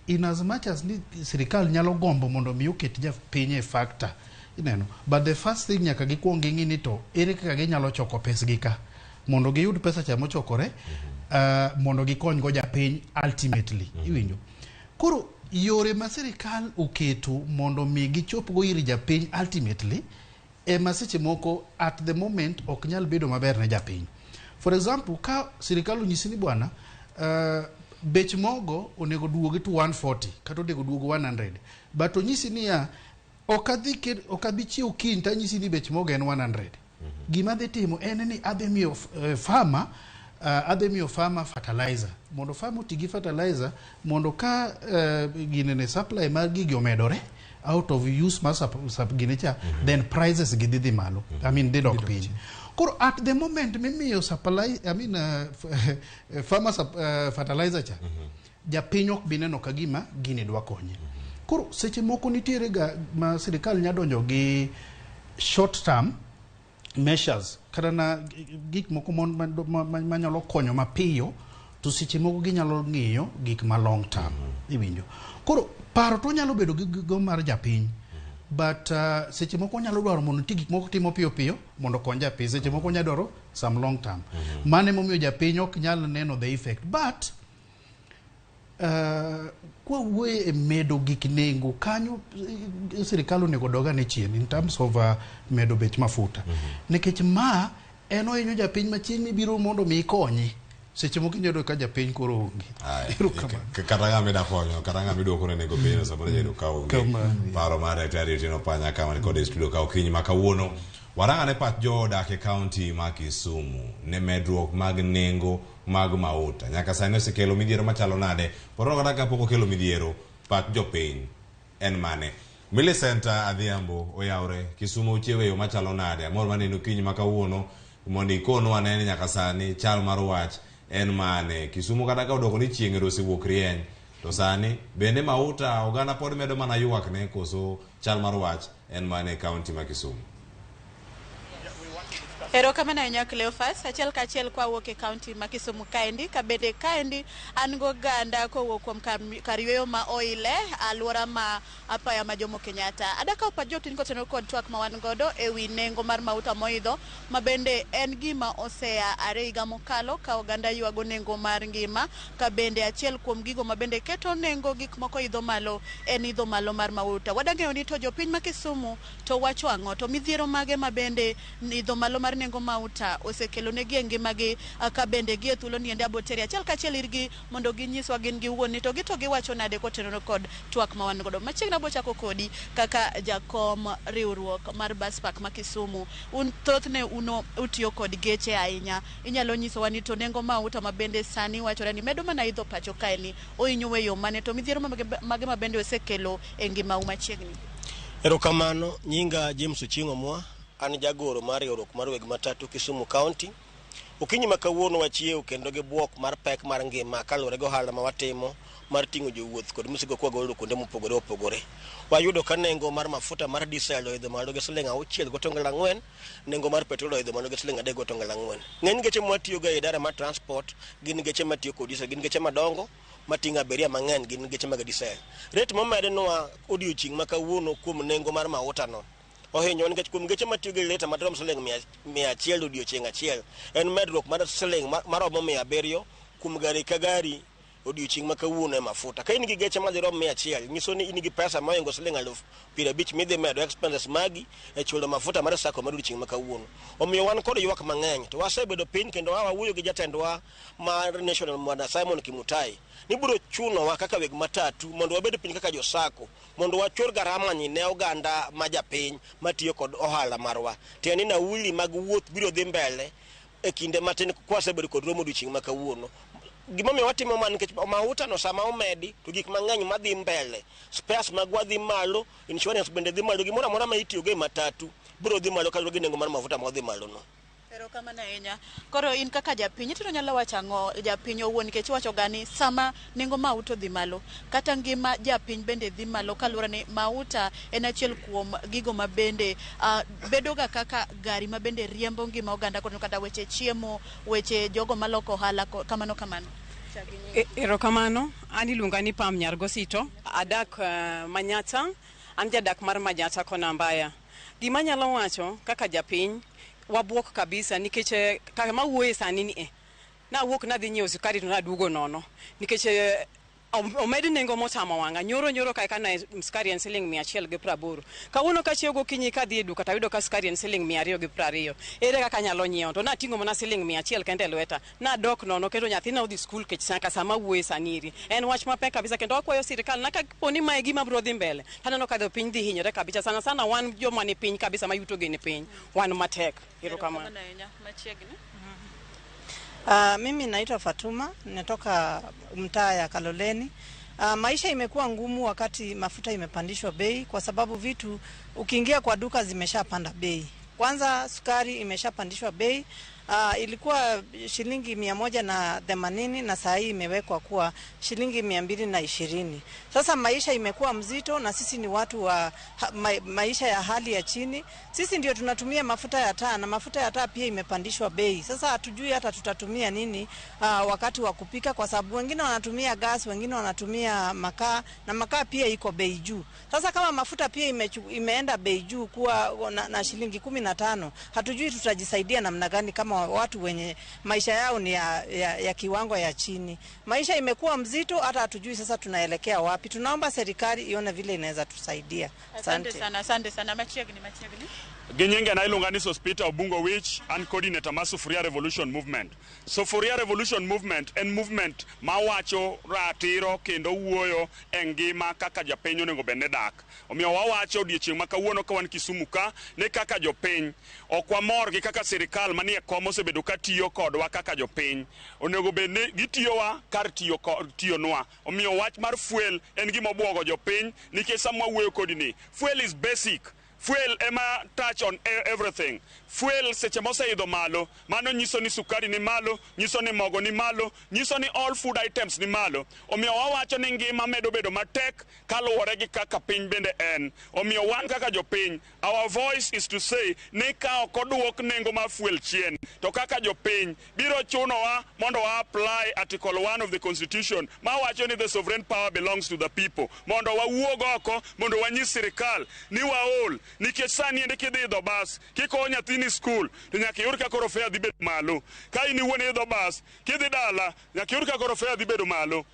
in as much as ni sirikal nyalo gombo mondo mi oket japiny e factor ineno, but the first thing nyaka gikuong ging'i ni to ere kaka ginyalo choko pesgi ka mondo giyud pesa cha mochokore mondo gikony go japiny ultimately. Iwinjo? Koro yore ma sirikal oketo mondo mi gichop go ir japiny ultimately ema seche moko at the moment ok nyal bedo maber ne japiny. For example, ka sirikal onyisi ni bwana, bech mogo onego duogi to 140 kata onego duogo 100, but onyisi niya ok adhi chiew kiny tanyisi ni bech mogo en 100. Gima adhi timo en ni adhi miyo farmer Adhi miyo farmer fertilizer mondo farmer oti gi fertilizer mondo ka ginene supply mar gigi omedore out of use mar gine cha, then prices gi dhi malo, I mean dhi dok piny. Koro at the moment mimiyo supply, I mean farmer fertilizer cha, japiny ok bi neno ka gima gini dwa konye. Koro seche moko nitiere ga ma sirikal nya donjo gi short term measures kata na gik moko manyalo konyo mapiyo, to seche moko ginyalo ng'iyo gik ma long term. Iwinjo? Koro paro to nyalo bedo gi go mar japiny, but seche moko onyalo dwaro mondo nitie gik moko timo piyo piyo mondo okony japiny, seche moko onyalo dwaro some long term. Mano emomiyo japiny ok nyal neno the effect. But kwawuoyo e medo gik nengo kanyo, sirikal onego dog ane chien in terms of medo bech mafuta, nikech ma en ohinyo japiny ma chieng' mibiro mondo mi ikonye, seche moko inyalo yudo ka japiny koro onge. Erokamano.
Kata ng'ama ida konyo, kata ng'ama iduoko ne nengo piny, samoro iyudo ka onge.
Kamano.
Paro mar Daktari Otieno Panya kama ni kod e studio ka okinyi ma kawuono. Warang'ane pach jodak e kaunti ma Kisumu ne medruok mag nengo mag mauta. Nyaka sani osekelo midhiero machalo nade? Poro kata kapok okelo midhiero, pach jopiny en mane? Millicent Adhiambo oyawre, Kisumu ochiewo e yo machalo nade? Amor maneno okinyi ma kawuono mondo ikonwa ane ni nyaka sani chal mar wach en mane? Kisumu kata ka odoko ni chieng' ero osewuok rieny, to sani bende mauta oganda pod medo mana ywak ne, koso chal mar wach en mane e kaunti ma Kisumu?
Erokamano ahinya Cleophas. Achiel kachiel kwawuok e kaunti ma Kisumu kaendi, kabende kaendi an goganda kowuok kuom kar yueyo ma Oile, alwora ma apaya ma Jomo Kenyatta. Adakawo pach jopiny kotenore kod twak ma wan godo e wi nengo mar mauta moidho, ma bende en gima osea are higa mokalo ka oganda ywago nengo mar ngima, ka bende achiel kuom gigo ma bende keto nengo gik moko idho malo en idho malo mar mauta. Wadang'eyo ni to jopiny ma Kisumu to wacho ang'o, to midhiero mage ma bende idho malo mar nengo mauta osekelo negi e ngimagi, ka bende gi e thuolo ni ende aboteri achiel kachiel irgi mondo ginyiswa gin giwuon ni to gi to giwacho nade kotenore kod twak ma wan godo. Machiegni abo chako kodi kaka jakom riwruok mar bus park ma Kisumu. Un thothne uno utiyo kod geche ahinya. Inyalo nyisowa ni to nengo mauta ma bende sani wachore ni medo mana idho pacho kae ni ohinyo e yo mane, to midhiero mage ma bende osekelo e ngimau machiegni?
Erokamano, nyinga James Ochieng' Omwa, an jagoro mar riwruok mar weg matatu Kisumu County. Okinyi ma kawuono wachiew kendo gi bwok mar pek mar ngima kaluwore gi ohala ma watimo mar ting'o jowuoth kod misigo kwagolo kuonde mopogore opogore. Wayudo ka nengo mar mafuta mar diesel oidho malo gi siling 6.4, nengo mar petrol oidho malo gi siling 3.4. Ng'eny geche mwatiyogo e idara mar transport gin geche matiyo kod diesel, gin geche madongo mating'o abiria mang'eny, gin geche mag diesel. Rate momednwa odiochieng' ma kawuono kuom nengo mar mauta no ohinyowa nikech kuom geche matiyo gi lita madirom siling 100 odiochieng' achiel en medruok mar siling maromo 700 kuom gari ka gari odiochieng' ma kawuono e mafuta. Ka in gi geche madirom 100, nyiso ni in gi pesa mohingo siling 50,000 midhi medo expenses magi e chulo mafuta mar sacco mar odiochieng' ma kawuono. Omiyo wan kod ywak mang'eny to wasebedo piny kendo wawuoyo gi jatendwa mar National Bwana Simon Kimutai ni biro chunowa kaka weg matatu mondo wabed piny kaka jo sacco mondo wachur garama ni ne oganda ma japiny matiyo kod ohala marwa. Tiende ni nauli mag wuoth biro dhi mbele e kinde matin kwasebedo kod romo odiochieng' ma kawuono. Gimomiyo watimo ma nikech mauta no sama omedi to gik mang'eny madhi mbele, spares magwa dhi malo, insurance bende dhi malo, gimoro amora ma itiyogo e matatu biro dhi malo kaluwore gi nengo mar mafuta modhi malo no.
Erokamano ahinya. Koro in kaka japiny, itiro nyalo wacho ang'o japiny owuon, nikech iwacho ga ni sama nengo mauta odhi malo, kata ngima japiny bende dhi malo kaluwore ni mauta en achiel kuom gigo ma bende bedo ga kaka gari ma bende riembo ngima oganda kod kata weche chiemo, weche jogo maloko ohala, kamano kamano.
Erokamano, an iluonga ni Pam Nyargosito, adak Manyata, an jadak mar Manyata kona Mbaya. Gima anyalo wacho kaka japiny, wabuok kabisa nikech kama awuoye sani ni nawuok nadhi nyiewo sukari to naduogo nono nikech omed nengo motamo wang'a. Nyoro kae kana sukari en siling 180. Kawuono kachiewo gokinyi kadhi e duka tayudo ka sukari en siling 220. Ere kaka anyalo nyiewo? To nating'o mana siling 100 kende e lweta. Nadok nono kendo nyathina odhi skul kech nyaka sama awuoye sani eri. En wach mapek kabisa kendo wakwayo sirikal na kapo ni mae gima biro dhi mbele. Taneno ka piny dhi hinyore kabisa sana sana wan joma ni piny kabisa ma yuto gi ni piny. Wan matek. Erokamano.
Machiegni.
Mimi naitwa Fatuma, natoka mtaa ya Kaloleni. Maisha imekuwa ngumu wakati mafuta imepandishwa bei, kwa sababu vitu ukiingia kwa duka zimeshapanda bei. Kwanza sukari imeshapandishwa bei. Ilikuwa shilingi 180 na saa hii imewekwa kuwa shilingi 220. Sasa maisha imekuwa mzito na sisi ni watu wa maisha ya hali ya chini. Sisi ndio tunatumia mafuta ya taa na mafuta ya taa pia imepandishwa bei. Sasa hatujui hata tutatumia nini wakati wa kupika, kwa sababu wengine wanatumia gas, wengine wanatumia makaa na makaa pia iko bei juu. Sasa kama mafuta pia imeenda bei juu kuwa na shilingi 15, hatujui tutajisaidia namna gani kama watu wenye maisha yao ni ya kiwango ya chini. Maisha imekuwa mzito, hata hatujui sasa tunaelekea wapi. Tunaomba serikali ione vile inaweza tusaidia.
Asante sana, asante sana. Machiegni, machiegni.
Ginyinga na iluonga ni Sospita Obungo Wich, an coordinator mar Sufuria Revolution Movement. Sufuria Revolution Movement en movement mawacho ratiro kendo wuoyo e ngima kaka japiny onego bed ni dak. Omiyo wawacho odiochieng' ma kawuono ka wan Kisumu ka ni kaka jopiny ok wamor gi kaka sirikal manie kom osebedo ka tiyo kodwa kaka jopiny. Onego bed ni gitiyowa kar tiyonwa. Omiyo wach mar fuel en gima obwogo jopiny nikech sama wawuoyo kodi ni fuel is basic. Fuel ema touch on everything. Fuel seche moseidho malo, mano nyiso ni sukari ni malo, nyiso ni mogo ni malo, nyiso ni all food items ni malo. Omiyo wawacho ni ngima medo bedo matek kaluwore gi kaka piny bende en. Omiyo wan kaka jopiny, our voice is to say ni ka ok oduok nengo mar fuel chien, to kaka jopiny biro chunowa mondo wa apply Article 1 of the Constitution mawacho ni the sovereign power belongs to the people. Mondo wawuog oko, mondo wanyis sirikal ni waol. Nikech sani endi kidhi idho bas, kikowo nyathini skul, to nyaka iyud ka koro fare dhi bedo malo. Ka in iwuon idho bas, kidhi dala, nyaka iyud ka koro fare dhi bedo malo.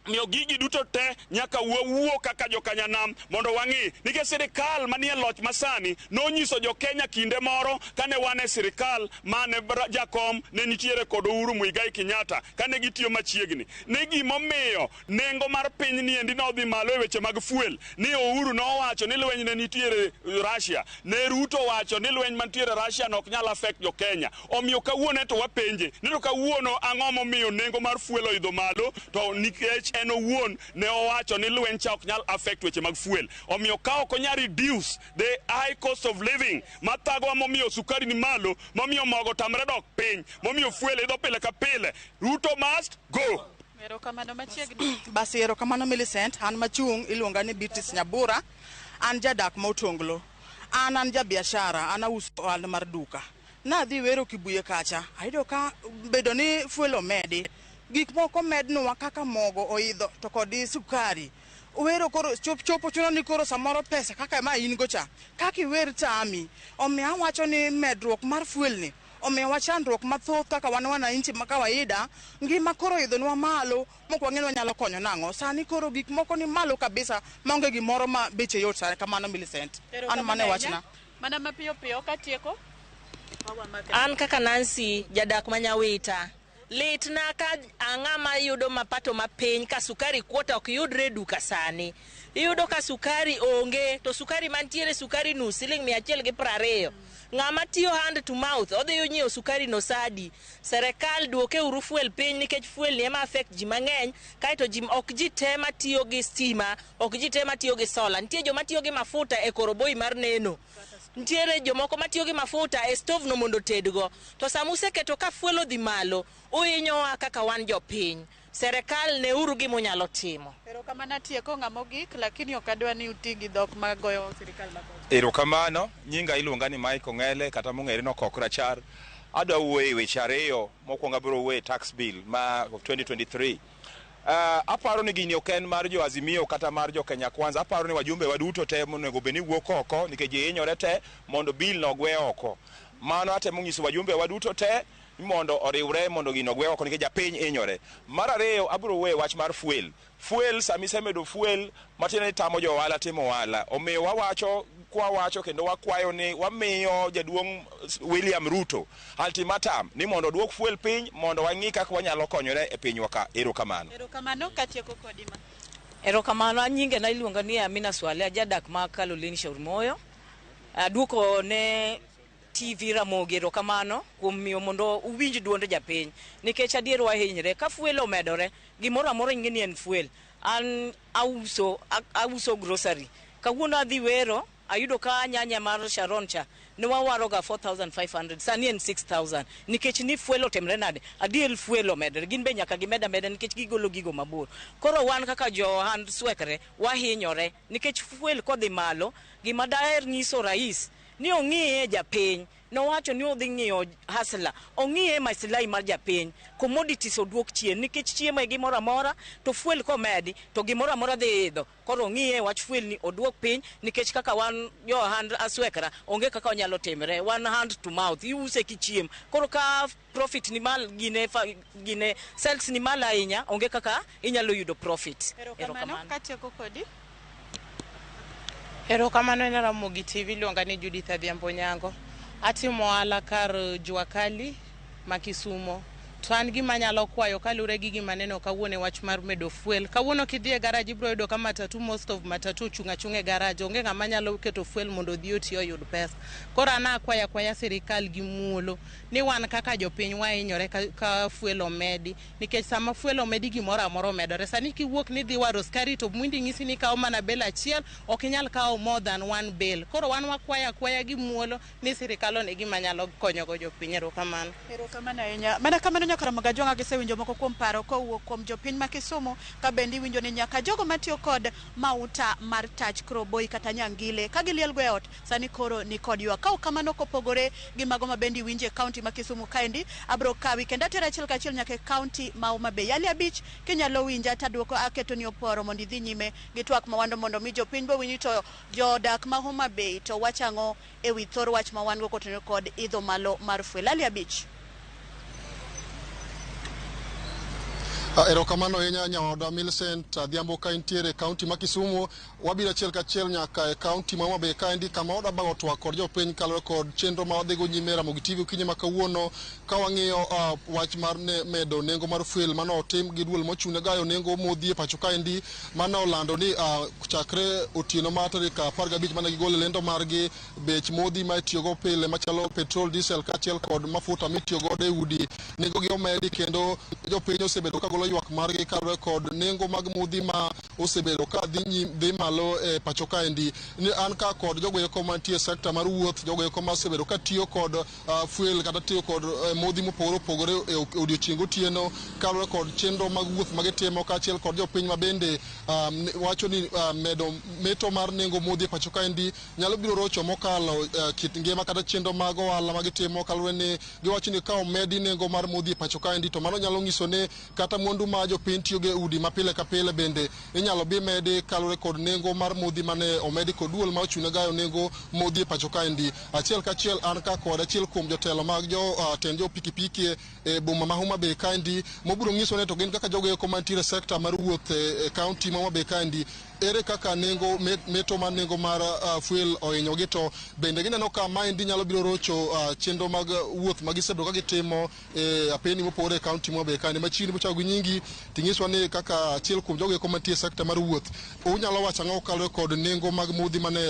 Omiyo gigi duto te nyaka wawuo kaka jokanyanam mondo wang'i nikech sirikal manie loch masani nonyiso jo-Kenya kinde moro kane wan e sirikal mane jakom ne nitiere kod Uhuru Muigai Kenyatta kane gitiyo machiegni ni gimomiyo nengo mar piny ni endi nodhi malo e weche mag fuel ni Uhuru nowacho ni lweny ne nitiere Russia, ne Ruto wacho ni lweny mantiere Russia no ok nyal affect jo-Kenya. Omiyo kawuono to wapenje ni to kawuono ang'o momiyo nengo mar fuel oidho malo to nikech en owuon ne owacho ni lweny cha ok nyal affect weche mag fuel. Omiyo ka ok onyal reduce the high cost of living mathagowa momiyo sukari ni malo, momiyo mogo tamre dok piny, momiyo fuel idho pile ka pile, Ruto must go.
Erokamano machiegni.
Basi erokamano Millicent, an machung' iluonga ni Beatrice Nyabura, an jadak ma Otonglo. An jabiashara, an auso ohala mar duka. Nadhi wero Kibuye kacha, ayudo ka bedo ni fuel omedi, gik moko mednwa kaka mogo oidho to kod sukari. Wero koro chopo chuno ni koro samoro pesa kaka ma in go cha, kaka iwer tami. Omiyo awacho ni medruok mar fuel ni omiyowa chandruok mathoth kaka wan wananchi ma kawaida, ngima koro oidhonwa malo mok wang'e ni wanyalo konyo nang'o. Sani koro gik moko ni malo kabisa maonge gimoro ma beche yot sani kamano Millicent. An mano e wachna.
Mana mapiyo piyo katieko.
An kaka Nancy jadak ma Nyawita, litna ka ang'ama yudo mapato mapiny ka sukari kuota ok yudre e duka sani. Iyudo ka sukari onge to sukari mantiere sukari nus siling 120. Ng'ama tiyo hand to mouth odhi nyiewo sukari no sadi. Serikal duoke uru fuel piny nikech fuel ni ema affect ji mang'eny, kaeto ji ok ji te matiyo gi stima, ok ji te matiyo gi sola. Nitie joma tiyo gi mafuta e koroboi mar neno. Nitiere jomoko matiyo gi mafuta e stove no mondo otedgo. To sama useketo ka fuel odhi malo, uhinyowa kaka wan jopiny. Serikal neuru gima unyalo timo.
Erokamano atieko ng'ama ogik, lakini ok adwa ni uti gi dhok magoyo sirikal magocho.
Erokamano, nyinga iluonga ni Mike Ong'ele kata mong'ere ni Okok Rachar. Adwa wuoyo e weche ariyo. Mokwongo abiro wuoyo e tax bill ma of 2023. Aparo ni gini ok en mar jo Azimio kata mar jo Kenya Kwanza. Aparo ni wajumbe waduto te monego bed ni wuok oko nikech ji hinyore te mondo bill no ogwe oko. Mano atemo nyiso wajumbe waduto te ni mondo oriwre mondo gino ogwe oko nikech japiny hinyore. Mar ariyo abiro wuoyo e wach mar fuel. Fuel sama isemedo fuel matiende ni tamo jo ohala timo ohala. Omiyo wawacho kwawacho kendo wakwayo ni wamiyo jaduong' William Ruto ultimatum ni mondo oduok fuel piny mondo wang'i kaka wanyalo konyore e pinywa ka. Erokamano.
Erokamano katieko kodi ma.
Erokamano, an nyinga iluonga ni Amina Swale, ajadak ma Kaloleni Shauri Moyo. Aduoko ne TV Ramogi erokamano kuom miyo mondo uwinj duond japiny nikech adier wahinyre ka fuel omedore gimoro amora ing'e ni en fuel. An auso grocery. Kawuono adhi wero ayudo ka nyanya mar Sharon cha ne wawaroga 4500 sani en 6000 nikech ni fuel otimre nade? Adier fuel omedore, gin be nyaka gimed ameda nikech gigolo gigo mabor. Koro wan kaka jo ohand swekre wahinyore nikech fuel kodhi malo. Gima daher nyiso rais ni ong'iye japiny, nowacho ni odhi ng'iyo hustler, ong'iye maslahi mar japiny, commodities oduok chien nikech chiemo e gimoro amora to fuel komedi to gimoro amora dhi idho. Koro ong'iye wach fuel ni oduok piny nikech kaka wan jo ohand aswekra onge kaka onyalo timre, wan hand to mouth, iuse kichiem. Koro ka profit ni mal, gine sales ni malo ahinya, onge kaka inyalo yudo profit.
Erokamano. Katieko kodi.
Erokamano en Ramogi TV, iluonga ni Judith Adhiambo Nyango. Atimo ohala kar Jua Kali ma Kisumo. To an gima anyalo kwayo kaluwore gi gima aneno kawuono e wach mar medo fuel. Kawuono kidhi e garage ibiro yudo ka matatu, most of matatu ochung' achung'a e garage. Onge ng'ama nyalo keto fuel mondo odhi oti oyud pesa. Koro an akwayo akwaya sirikal gi muolo ni wan kaka jopiny wahinyore ka fuel omedi. Nikech sama fuel omedi gimoro amora omedore. Sani kiwuok ni idhi waro skari to mwindi nyisi ni ikawo mana bale achiel, ok inyal kawo more than one bale. Koro wan wakwayo akwaya gi muolo ni sirikal one gima nyalo konyogo jopiny. Erokamano.
Erokamano ahinya. Mana kamano nyaka Ramogi Ajwang'a gisewinjo moko kuom paro kowuok kuom jopiny ma Kisumu, ka bende iwinjo ni nyaka jogo matiyo kod mauta mar tach kroboi kata nyangile ka giliel go e ot sani koro ni kod ywak. Ka ok kamano kopogore gi mago ma bende iwinjo e kaunti ma Kisumu kaendi, abro kawi kendo atero achiel kachiel nyaka e kaunti ma Homa Bay. Ali Abich kinyalo winja taduoko aketoni oporo mondo idhi nyime gi twak mawando mondo mi jopiny bo winji to jodak ma Homa Bay to wacho ang'o ewi thor wach ma wan go kotenore kod idho malo mar fuel. Ali Abich.
Erokamano ahinya nyaoda Millicent Adhiambo ka intiere e kaunti ma Kisumu. Wabiro achiel kachiel nyaka e kaunti ma Homa Bay kaendi kama wadwa twak kod jopiny kaluwore kod chenro ma wadhigo nyime Ramogi TV okinyi ma kawuono ka wang'iyo wach mar medo nengo mar fuel mane otim gi duol mochung' ne gayo nengo modhi e pacho kaendi mane olando ni chakre otieno mar tarik 15 mane gigolo lendo margi bech modhi ma itiyogo pile machalo petrol, diesel kaachiel kod mafuta mitiyo godo e udi nengo gi omedi kendo jopiny osebedo ka golo ywak margi kaluwore kod nengo mag modhi ma osebedo ka dhi malo e pacho kaendi. Ni an ka kod jogo eko mantie e sekta mar wuoth, jogo eko ma osebedo ka tiyo kod fuel kata tiyo kod modhi mopogore opogore e odiochieng' gotieno kaluwore kod chenro mag wuoth magitimo kaachiel kod jopiny ma bende wacho ni medo meto mar nengo modhi e pacho kaendi nyalo biro rocho mokalo kit ngima kata chenro mag ohala magitimo kaluwore ni giwacho ni ka omedi nengo mar modhi e pacho kaendi to mano nyalo nyiso ni kata mwandu ma jopiny tiyogo e udi ma pile ka pile bende inyalo bi medi kaluwore kod nengo mar modhi mane omedi kod duol ma ochung' ne gayo nengo modhi e pacho kaendi. Achiel kachiel an ka kod achiel kuom jotelo mag jo tend jo pikipiki e boma ma Homa Bay kaendi mobiro nyiso ni to gin kaka jogo eko mantiere e sekta mar wuoth e kaunti ma Homa Bay kaendi ere kaka nengo meto mar nengo mar fuel ohinyogi to bende gineno ka maendi nyalo biro rocho chenro mag wuoth ma gisebedo ka gitimo e apeni mopogore e kaunti ma Homa Bay kaendi. Machiegni bochako gi nyingi ting'iswa ni kaka achiel kuom jogo eko mantie e sekta mar wuoth unyalo wacho ang'o kaluwore kod nengo mag modhi mane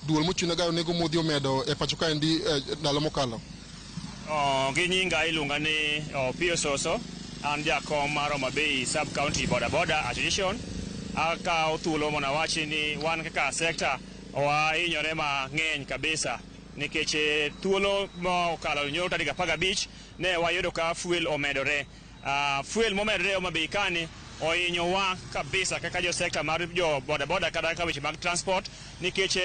duol mochung' ne gayo nengo modhi omedo e pacho kaendi ndalo mokalo.
Gi nyinga iluonga ni Opiyo Soso, an jakom mar Homa Bay Sub County Boda Boda Association. Akawo thuolo mondo awachi ni wan kaka sekta wahinyore mang'eny kabisa nikech thuolo mokalo nyoro tarik 15 ne wayudo ka fuel omedore. Fuel momedore Homa Bay kani ohinyowa kabisa kaka jo sekta mar jo boda boda kata kaka weche mag transport nikech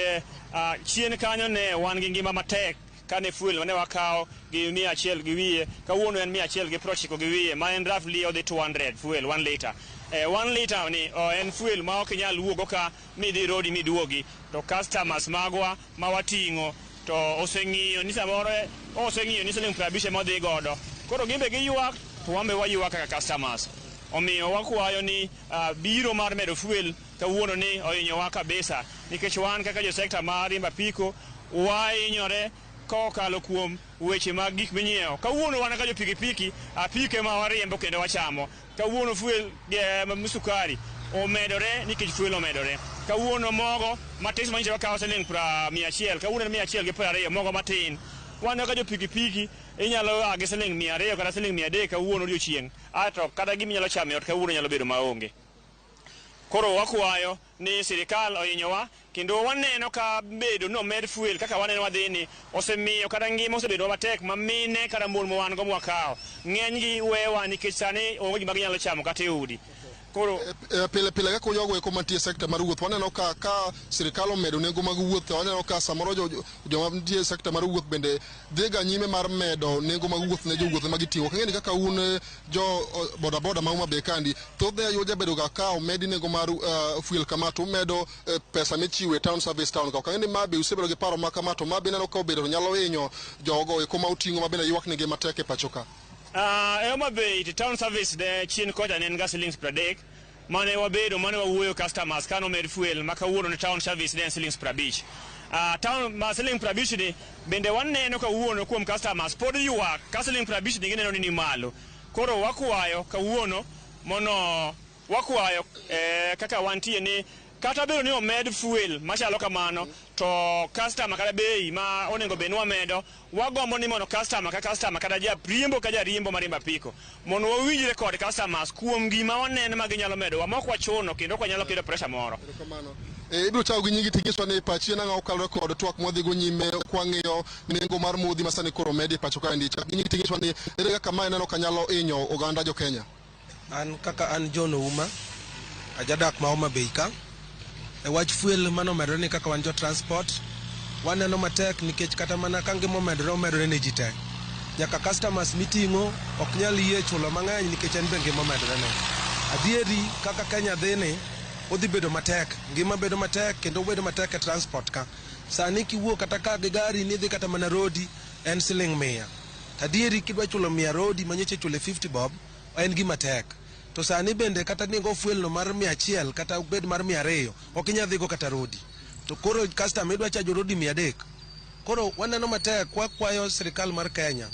chien kanyo ne wan gi ngima matek kane fuel mane wakawo gi 100 gi wiye kawuono en 190 gi wiye ma en roughly odhi 200 fuel 1 liter. 1 liter ni en fuel ma ok inyal wuogo ka midhi rodi miduogi to customers magwa ma wating'o to oseng'iyo ni samoro oseng'iyo ni siling 50 ema odhi godo koro gin be giywak to wan be waywak kaka customers. Omiyo wakwayo ni biro mar medo fuel kawuono ni ohinyowa kabisa nikech wan kaka jo sekta mar riembo apiko wahinyore kokalo kuom weche mag gik minyiewo. Kawuono wan kaka jo pikipiki apike ma wariembo kendo wachamo. Kawuono fuel sukari omedore nikech fuel omedore. Kawuono mogo matis manyicho wakawo siling 100 kawuono en 120 mogo matin. Wan kaka jo pikipiki inyalo a gi siling 200 kata siling 300 kawuono odiochieng', ato kata gima inyalo chamo e ot kawuono nyalo bedo maonge. Koro wakwayo ni sirikal ohinyowa kendo waneno ka bedo ni omed fuel kaka waneno wadhi ni osemiyo kata ngima osebedo matek ma mine kata mon ma wan go mwakawo ng'enygi wewa nikech sani onge gima ginyalo chamo kata e udi. Koro
Pile pile kaka jogo eko mantie e sekta mar wuoth, waneno ka sirikal omedo nengo mag wuoth, waneno ka samoro joma nitie e sekta mar wuoth bende dhiga nyime mar medo nengo mag wuoth ne jowuoth ma giting'o. Ok ang'e ni kaka un jo bodaboda ma Homa Bay kandi, thothne jabedo ga ka omedi nengo mar fuel kama to umedo pesa michiwo e town service town ka. Ok ang'e ni ma be usebedo gi paro ma kama, to ma be ineno ka obedo to nyalo hinyo jogo eko ma uting'o ma bende ywak ni ngima tek e pacho ka.
E Homa Bay to town service ne chien kocha ne en ga siling 30 mane wabedo mane wawuoyo customers kane omed fuel ma kawuono ne town service ne en siling 50. Town ma siling 50 ni bende waneno kawuono kuom customers pod ywak ka siling 50 ni gineno ni ni malo. Koro wakwayo kawuono mono wakwayo kaka wantie ni kata bedo ni omed fuel machalo kamano to customer kata bei ma onego bed ni wamedo, wagombo ni mondo customer ka customer kata jariembo ka jariembo mariembo apiko mondo wawinjre kod customers kuom gima waneno ma ginyalo medowa ma ok wachuno kendo ok wanyalo keto pressure moro.
Ibiro chako gi nyingi tinyisowa ni pachi en ang'o kaluwore kod twak mwadhigo nyime kwang'iyo nengo mar modhi ma sani koro omedi e pacho kaendi. Chak gi nyingi tinyisowa ni ere kaka mae ineno ka nyalo hinyo oganda jo Kenya.
An kaka an John Ouma, ajadak ma Homa Bay ka. E wach fuel manomedore ni kaka wan jo transport, waneno matek nikech kata mana ka ngima omedore, omedore ne ji te. Nyaka customers miting'o ok nyal yie chulo mang'eny nikech en be ngima omedore ne. Adieri kaka Kenya dhi ni, odhi bedo matek, ngima bedo matek kendo bedo matek e transport ka. Sani kiwuok kata ka gi gari ni idhi kata mana rodi en siling 100. Adieri kidwa chulo 100 rodi manyocha ichule 50 bob, en gima tek. To sani bende kata nigo fuel no mar 100 kata bed mar 200, ok inyal dhigo kata rodi. To koro customer idwa chajo rodi 300. Koro waneno matek, wakwayo sirikal mar Kenya,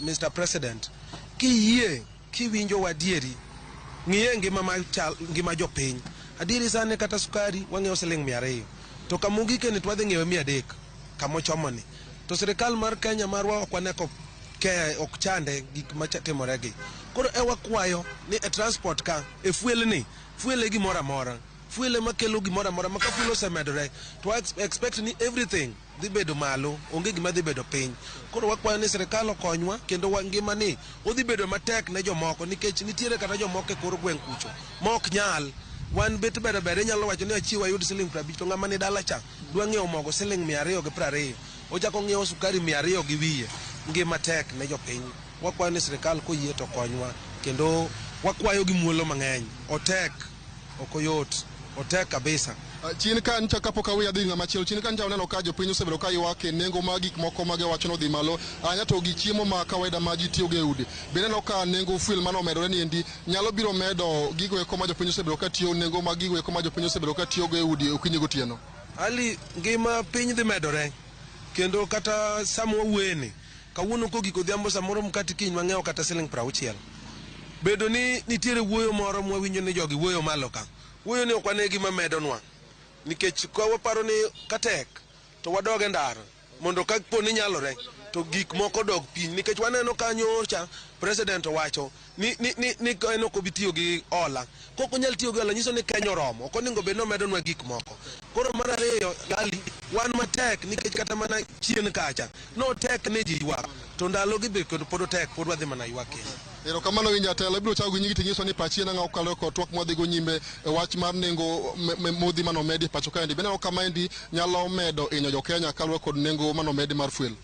Mr. President, kiyie, kiwinjo wadieri, ng'iye ngima mar chal, ngima jopiny. Adieri sani kata sukari wang'iewo siling 200. To kamogike ni to wadhi ng'iewe 300 kamochomo ni. To sirikal mar Kenya marwa ok wane ko ke ok chande gik matimore gi. Koro e wakwayo ni e transport ka, e fuel ni, fuel e gimoro amora. Fuel ema kelo gimoro amora ma ka fuel osemedore to wa expect ni everything dhi bedo malo, onge gima dhi bedo piny. Koro wakwayo ni sirikal okonywa kendo ngima ni odhi bedo matek ne jomoko nikech nitiere kata jomoko e kor gweng' kucho ma ok nyal. Wan bet ber ber inyalo wacho ni achiew ayud siling 50 to ng'ama ni dala cha dwa ng'iewo mogo siling 220, ochako ng'iewo sukari 200 gi wiye. Ngima tek ne jopiny. Wakwayo ni sirikal koyie to konywa kendo wakwayo gi muolo mang'eny. Otek, ok oyot, otek kabisa.
Chien ka ncha kapok aweyo adhi ng'ama chielo, chien ka ncha waneno ka jopiny osebedo ka ywak e nengo mag gik moko ma giwacho ni odhi malo ahinya to gi chiemo ma kawaida ma ji tiyogo e udi. Be ineno ka nengo fuel mane omedore ni endi nyalo biro medo gigo eko ma jopiny osebedo ka tiyo, nengo mag gigo eko ma jopiny osebedo ka tiyogo e udi okinyi gotieno?
Ali, ngima piny dhi medore kendo kata sama wawuoyeni, kawuono kogik odhiambo samoro mkati kiny wang'iewo kata siling 60. Bedo ni nitiere wuoyo moro mwawinjo ni jogi wuoyo malo ka, wuoyo ni ok wane gima medonwa nikech ka waparo ni katek to wadog e ndara mondo ka po ni nyalore to gik moko dog piny nikech waneno kanyo cha president owacho ni en ok obi tiyo gi hola. Kok onyal tiyo gi hola nyiso ni Kenya oromo, ok onego bed ni omedonwa gik moko. Koro mar ariyo, Lali, wan matek nikech kata mana chien kacha notek ne ji ywak to ndalogi be kendo pod otek, pod wadhi mana ywak kendo.
Erokamano winjo jatelo, ibiro chako gi nyingi tinyiso ni pachi en ang'o kaluwore kod twak mwadhigo nyime e wach mar nengo modhi manomedi e pacho kaendi. Be ineno ka maendi nyalo medo hinyo jo Kenya kaluwore kod nengo manomedi mar fuel?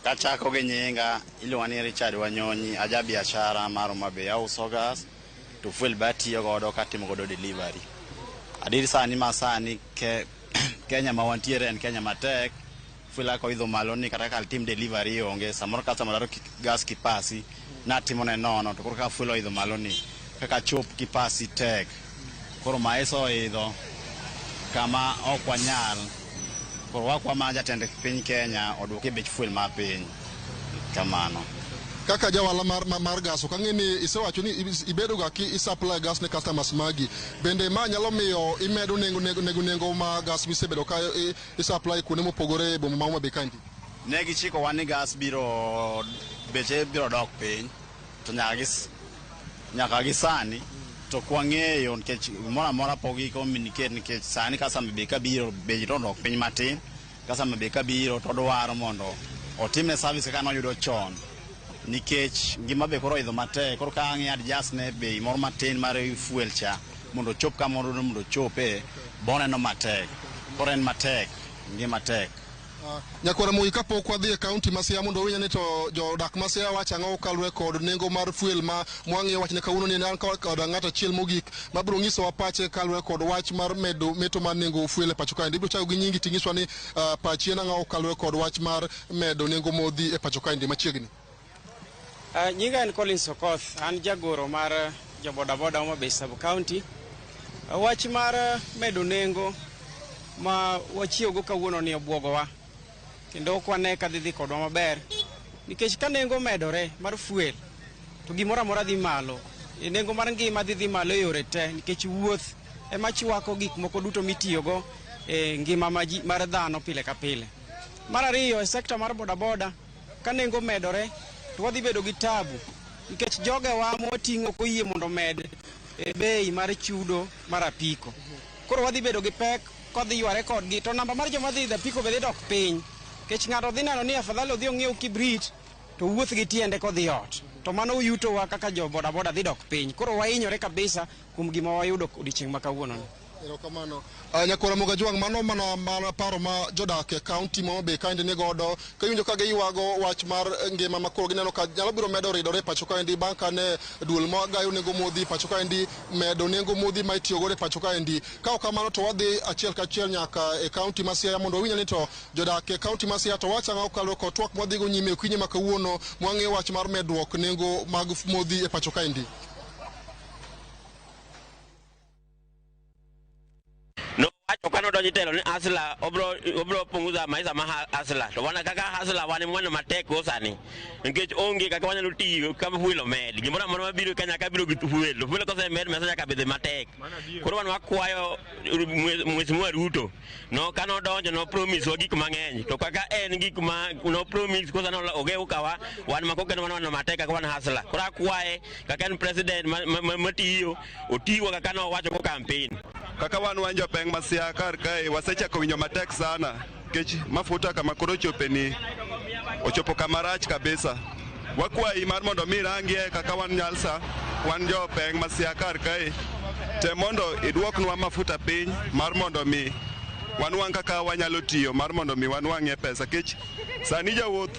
Kachako gi nyinga, iluonga ni Richard Wanyonyi, aja biashara mar Homa Bay, auso gas to fuel be atiyo godo katimo godo delivery. Adier sani ma sani Kenya ma wantiere en Kenya matek, fuel kaka oidho malo ni kata kaka tim delivery onge, samoro customer dwaro gas kipasi, natimone nono to koro ka fuel oidho malo ni kaka chop kipasi tek. Koro maisa oidho kama ok wanyal. Koro wakwa mana jatend piny Kenya oduoke bech fuel ma piny. Kamano.
Kaka jawala mar gas, ok ang'e ni isewacho ni ibedo ga ki i-supply gas ne customers magi. Bende ma nyalo miyo imedo nengo ma gas misebedo ka i-supply kuonde mopogore e boma ma Homa Bay kaendi?
Ne gichikowa ni gas biro beche biro dok piny to nyaka gi sani to ok wang'eyo nikech gimoro amora pok gi communicate nikech sani customer be kabiro bech to odok piny matin. Customer be kabiro to odwaro mondo otimne service kaka noyudo chon nikech ngima be koro oidho matek koro ka ang' i adjust ne bei moro matin mar fuel cha mondo ochop kama odwaro mondo ochope boneno matek koro en matek ngima tek.
Nyakwar Ramogi kapok wadhi e kaunti ma Siaya mondo wawinj ni to jodak ma Siaya wacho ang'o kaluwore kod nengo mar fuel ma mwang'iyo wachne kawuono ni an kod ng'ato achiel mogik mabiro nyisowa pache kaluwore kod wach mar medo meto mar nengo fuel e pacho kaendi. Ibiro chako gi nyingi tinyiswa ni pachi en ang'o kaluwore kod wach mar medo nengo modhi e pacho kaendi machiegni.
Nyinga en Collins Okoth, an jagoro mar jobodaboda Homa Bay Sub County. Wach mar medo nengo ma wachiewogo kawuono ni obwogowa kendo ok wane ka dhi kodwa maber nikech ka nengo omedore mar fuel to gimoro amora dhi malo. Nengo mar ngima dhi malo e yore te nikech wuoth ema chwako gik moko duto mitiyogo e ngima mar dhano pile ka pile. Mar ariyo, e sekta mar bodaboda ka nengo omedore to wadhi bedo gi tabu nikech jogewa mwating'o ok oyie mondo omed bei mar chudo mar apiko. Koro wadhi bedo gi pek kodhi yware kodgi to namba mar joma dhi idho apiko be dhi dok piny nikech ng'ato dhi neno ni afadhali odhi ong'iew kibrit to owuoth gi tiende kodhi ot to mano yutowa kaka jo bodaboda dhi dok piny. Koro wahinyore kabisa kuom gima wayudo odiochieng' ma kawuono ni.
Erokamano. Nyakwar Ramogi Ajwang', mano mana paro ma jodak e kaunti ma Homa Bay kaendi ni godo ka iwinjo ka giywago wach mar ngima ma koro gineno ka nyalo biro medo ridore e pacho kaendi bang' ka ne duol magayo nengo modhi e pacho kaendi medo nengo modhi ma itiyo godo e pacho kaendi. Ka ok kamano to wadhi achiel kachiel nyaka e kaunti ma Siaya mondo wawinj ni to jodak e kaunti ma Siaya to wacho ang'o kaluwore kod twak mwadhigo nyime okinyi ma kawuono mwang'iyo wach mar medruok nengo mag modhi e pacho kaendi.
Nowacho kane odonjo e telo ni Hustler obro punguza maisha ma Hustler. To wana kaka Hustler wan mwana matek go sani. Nikech onge kaka wanyalo tiyo ka fuel omed. Gimoro amora mabiro Kenya ka biro gi fuel. To fuel kosemed mesa nyaka bed matek. Koro wan wakwayo Mheshimiwa Ruto. No kane odonjo no promise wa gik mang'eny. To kaka en gik ma no promise kosa no ogew kawa wan ma koken wan matek kaka wan Hustler. Koro akwaye kaka en president matiyo otiwa kaka nowacho go campaign.
Kaka wan jopeng' ma Siaya kar kae wasechako winjo matek sana nikech mafuta kama koro ochope ni ochopo kama rach kabisa. Wakwayi mar mondo mi irangie kaka wan Nyalsa, wan jopeng' ma Siaya kar kae, te mondo iduoknwa mafuta piny mar mondo mi wanwang' kaka wanyalo tiyo mar mondo mi wanwang'ie pesa nikech sani jawuoth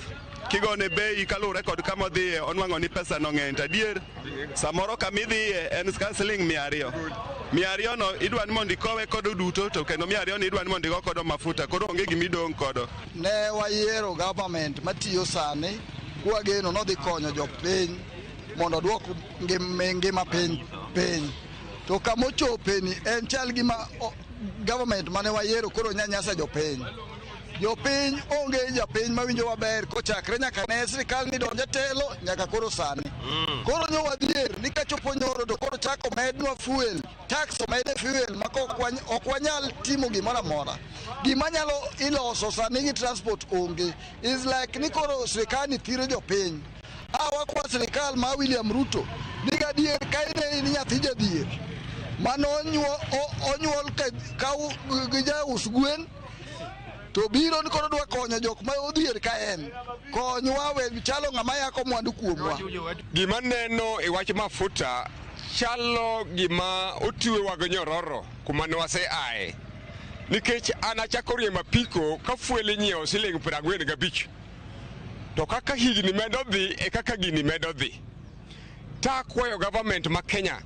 kigone bei kaluwore kod kama odhiye onwang'o ni pesa no ng'eny to adier samoro kama idhiye en ka siling 200. 200 no idwa ni mondo ikowe kodo duto to kendo 200 no idwa ni mondo igo kodo mafuta koro onge gima idong' kodo.
Ne wayiero government matiyo sani kwageno nodhi konyo jopiny mondo oduok ngima piny. To kamochope ni en chal gima government mane wayiero koro nyanyasa jopiny. Jopiny onge japiny mawinjo maber kochakre nyaka ne sirikal ni donje telo nyaka koro sani. Koro nyo wadhier ni kachopo nyoro to koro chako mednwa fuel, tax omede fuel ma ok wanyal timo gimoro amora. Gima nyalo iloso sani gi transport onge. Is like ni koro sirikal ni thiro jopiny. Wakwa sirikal ma William Ruto ni gadier ka in nyathi jadhier mano onyuol ka gi jaus gwen to biro ni koro dwa konyo jok ma odhier ka en konywa we chalo ng'ama yako mwandu kuomwa.
Gima neno e wach mafuta chalo gima otwewa gi nyororo kuma ne waseaye nikech an achako riembo apiko ka fuel inyiewo siling 45 to kaka higni medo dhi e kaka gini medo dhi. Takwayo government ma Kenya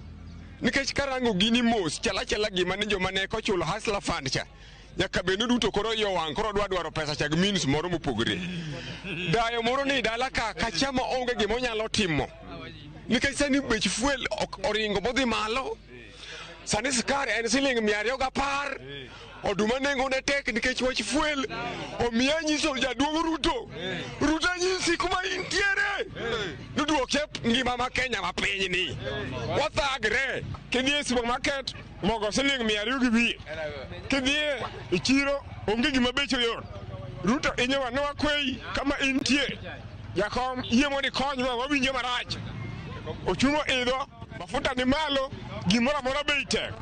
nikech karango gini mos chala gima ni joma ne kochulo Hustler Fund cha nyaka bed ni duto koro yo wang' koro dwa dwaro pesa cha gi means moro mopogore. Dayo moro ni dala ka kachama onge gima onyalo timo nikech sani bech fuel oringo modhi malo. Sani sukari en siling 210. Oduma nengone tek nikech wach fuel. Omiyo anyiso jaduong' Ruto, Ruto anyisi kuma intiere niduoke ngima ma Kenya ma piny ni wathagre. Kidhi e supermarket mogo siling 200 gi wiye, kidhi e chiro onge gima beche yot. Ruto inyowa ne wakweyi kama intie. Jakom yie mondo ikonywa wawinjo marach. Ochumi oidho, mafuta ni malo, gimoro amora bei tek.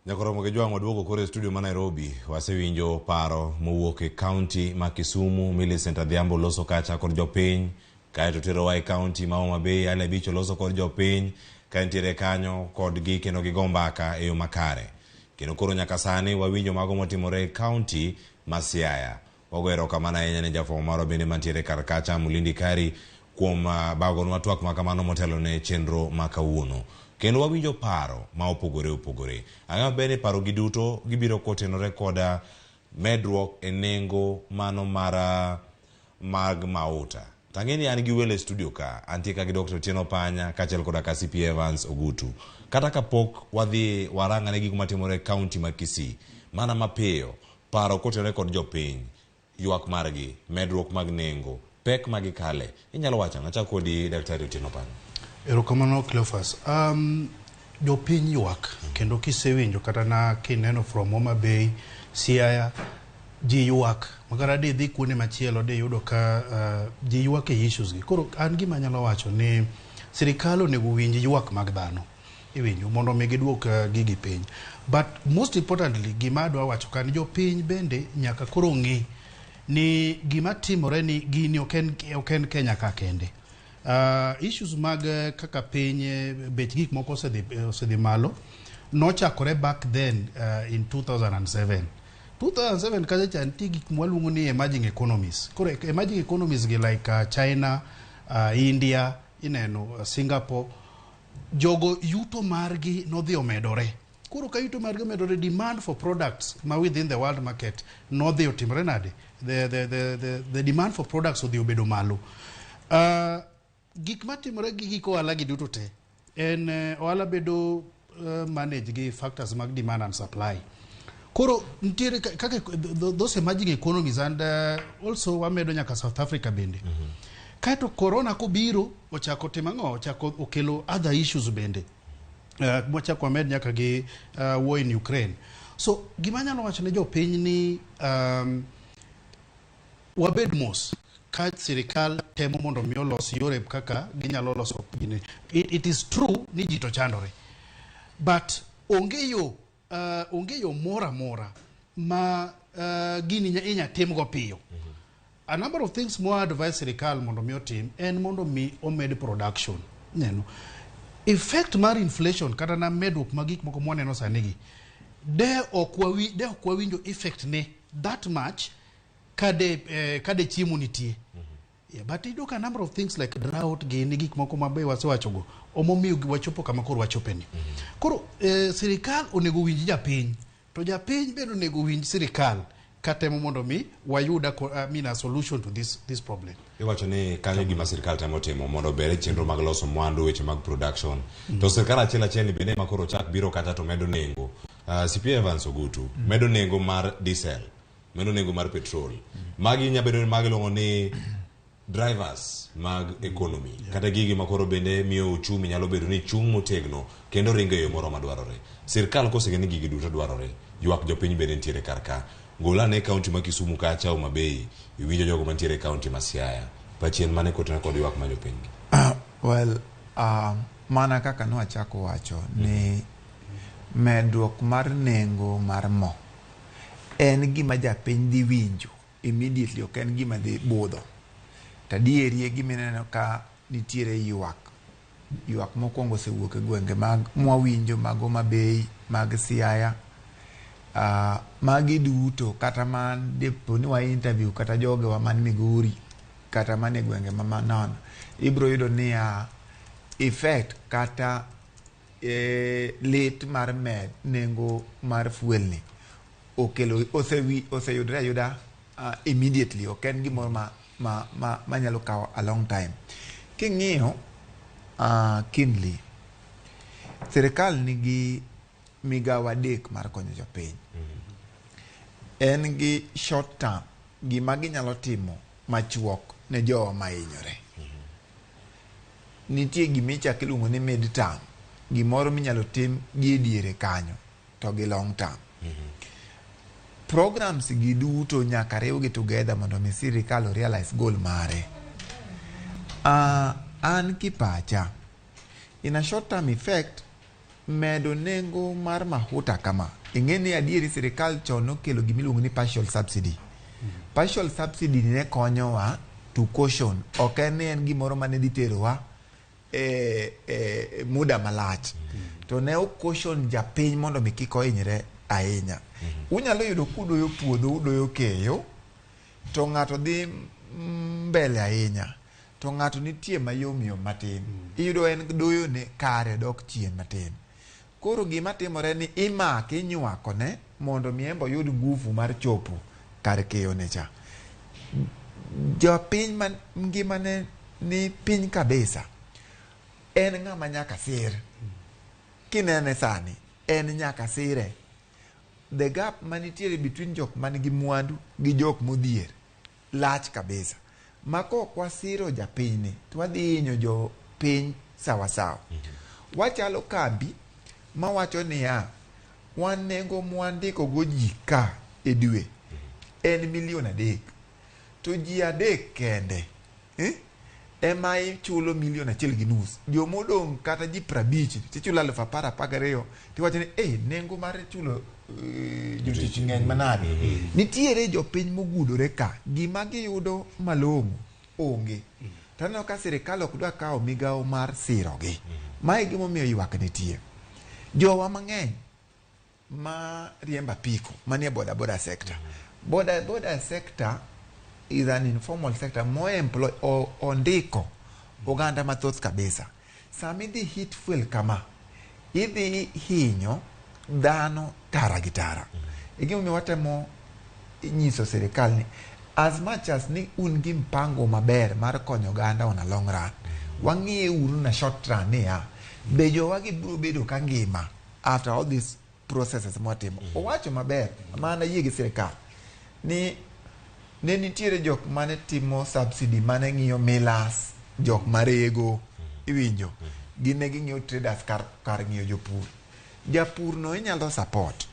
Nyakoromo gi jwang' waduogo koro e studio ma Nairobi. Wasewinjo paro mowuok e kaunti ma Kisumu. Millicent Adhiambo loso kacha kod jopiny. Kaeto terowa e kaunti ma Homa Bay, Ali Abicho loso kod jopiny ka nitiere kanyo kodgi kendo gigo mbaka e yo makare. Kendo koro nyaka sani wawinjo mago motimore e kaunti ma Siaya. Wago erokamano ahinya ne jafwambo marwa bende mantiere kar kacha Mulindi Kari kuom bagonwa twak ma kamano motelo ne chenro ma kawuono. Kendo wawinjo paro ma opogore opogore. Ang'e maber ni paro gi duto gibiro kotenore koda medruok e nengo mano mar mag mauta. Tang'e ni an gi welo e studio ka, antie ka gi Dr. Otieno Panya kaachiel koda ka CP Evans Ogutu. Kata kapok wadhi warang ane gik matimore e kaunti ma Kisii, mana mapiyo, paro kotenore kod jopiny, ywak margi, medruok mag nengo, pek ma gikale, inyalo wacho ang'o? Achako kodi Daktari Otieno Panya.
Erokamano Cleophas. Jopiny ywak kendo kisewinjo kata na kineno from Homa Bay, Siaya, ji ywak makata didhi kuonde machielo diyudo ka ji ywak e issues gi. Koro an gima anyalo wacho ni sirikal onego winj ywak mag dhano iwinjo mondo mi giduok gigi piny. But most importantly gima adwa wacho ka ni jopiny bende nyaka koro ng'e ni gima timore ni gini ok en Kenya ka kende. Issues mag kaka piny bech gik moko osedhi malo nochakore back then in 2007. 2007 kacha cha nitie gik mwaluongo ni emerging economies. Koro emerging economies gi like China, India, ineno Singapore, jogo yuto margi nodhi omedore. Koro ka yuto margi omedore, demand for products ma within the world market nodhi otimore nade? The demand for products odhi obedo malo. Gik matimore gi gik ohala gi duto te en ohala bedo manage gi factors mag demand and supply. Koro nitiere kaka those emerging economies and also wamedo nyaka South Africa bende. Kaeto corona kobiro ochako timo ang'o? Ochako okelo other issues bende. Mwachako wamed nyaka gi war in Ukraine. So gima anyalo wacho ne jopiny ni wabed mos ka sirikal temo mondo mi olos yore kaka ginyalo loso gini. It is true ni ji to chandore. But onge yo moro amora ma gini inya timgo piyo. A number of things more advice sirikal mondo mi otim en mondo mi omed production. Neno. Effect mar inflation kata na medruok mag gik moko mwaneno sani gi, de ok wawinjo effect ne that much kade chiemo nitie. Yeah, but iyudo ka number of things like drought gini gik moko mabe wasewachogo omomiyo wachopo kama koro wachopeni. Koro sirikal onego winj japiny, to japiny bende onego winj sirikal katemo mondo mi wayud a solution to this problem.
Iwacho ni kanyo gima sirikal temo timo mondo obere chenro mag loso mwandu, weche mag production. To sirikal achiel achiel ni bende ema koro chak biro kata to medo nengo. CP Evans Ogutu, medo nengo mar diesel, medo nengo mar petrol. Magi nya bedo ni magi iluongo ni drivers mag economy. Kata gigi makoro bende miyo uchumi nyalo bedo ni chung' motegno kendo ringo e yo moro madwarore. Sirikal koseng'e ni gigi duto dwarore, ywak jopiny bende nitiere kar ka. Gol ane kaunti ma Kisumu kacha Homa Bay, iwinjo jogo mantiere e kaunti ma Siaya. Pachien mane kotenore kod ywak mar jopiny gi?
Mana kaka nwachako wacho ni medruok mar nengo mar mo en gima japiny dhi winjo immediately, ok en gima dhi budho. Tadieri e gima ineno ka nitiere ywak. Ywak mokwongo osewuok e gwenge mag mwawinjo mag Homa Bay, mag Siaya. Magi duto kata man dipo ni wa interview kata jogewa man Migori kata man e gwenge ma manono, ibiro yudo niya effect kata lit mar med nengo mar fuel ni okelo oseyudore ayuda immediately, ok en gimoro ma nyalo kawo a long time. King'iyo keenly, sirikal nigi migawo adek mar konyo jopiny. En gi short term, gima ginyalo timo machuok ne jowa mahinyore. Nitie gima ichako iluongo ni mid term, gimoro minyalo tim gi e diere kanyo to gi long term. Programs gi duto nyaka riwgi together mondo mi sirikal o realize goal mare. An kipacha, in a short term effect, medo nengo mar mahuta kama, ing'e ni adieri sirikal chon nokelo gimiluongo ni partial subsidy. Partial subsidy ne konyowa to caution, ok en ni en gimoro mane dhi terowa e muda malach. To ne o caution japiny mondo mi kik ohinyre ahinya. Unyalo yudo kudoyo puodho, udoyo keyo, to ng'ato dhi mbele ahinya, to ng'ato nitie mayom yom matin. Iyudo en doyo ne kare dok chien matin. Koro gima timore ni imake inywako ne mondo mi en be oyud nguvu mar chopo kar keyo ne cha. Japiny ma ngimane ni piny kabisa en ng'ama nyaka sir. Kinene sani en nyaka sire. The gap manitiere between jok man gi mwandu gi jok modhier lach kabisa. Ma kok wasiro japinyni to wadhi hinyo jopiny sawasawa. Wachalo kambi mawacho niya, wan nengo mwandiko go ji ka e dwe en 3 million, to ji 3 kende ema ichulo 1.5 million. Jomodong' kata ji 50 tichulo 10,000 12 tiwacho ni nengo mar chulo jotich ng'eny manade. Nitiere jopiny mogudore ka, gima giyudo malong'o onge. To aneno ka sirikal ok dwa kawo migawo mar sirogi. Mae gimomiyo ywak nitie. Jowa mang'eny ma riembo apiko manie boda boda sector. Boda boda sector is an informal sector mo employ ondiko oganda mathoth kabisa. Sama idhi hit fuel kama, idhi hinyo dhano tara gi tara. E gimomiyo watemo nyiso sirikal ni as much as ni un gi mpango maber mar konyo oganda on a long run, wang'iye uru na short run niya, be jowa gi biro bedo ka ngima after all these processes mwatimo. Owacho maber, mana yie gi sirikal ni ne nitiere jok mane timo subsidy mane ng'iyo millers, jok marego, iwinjo, gin ne ging'iyo traders kar ng'iyo jopur. Japur no inyalo support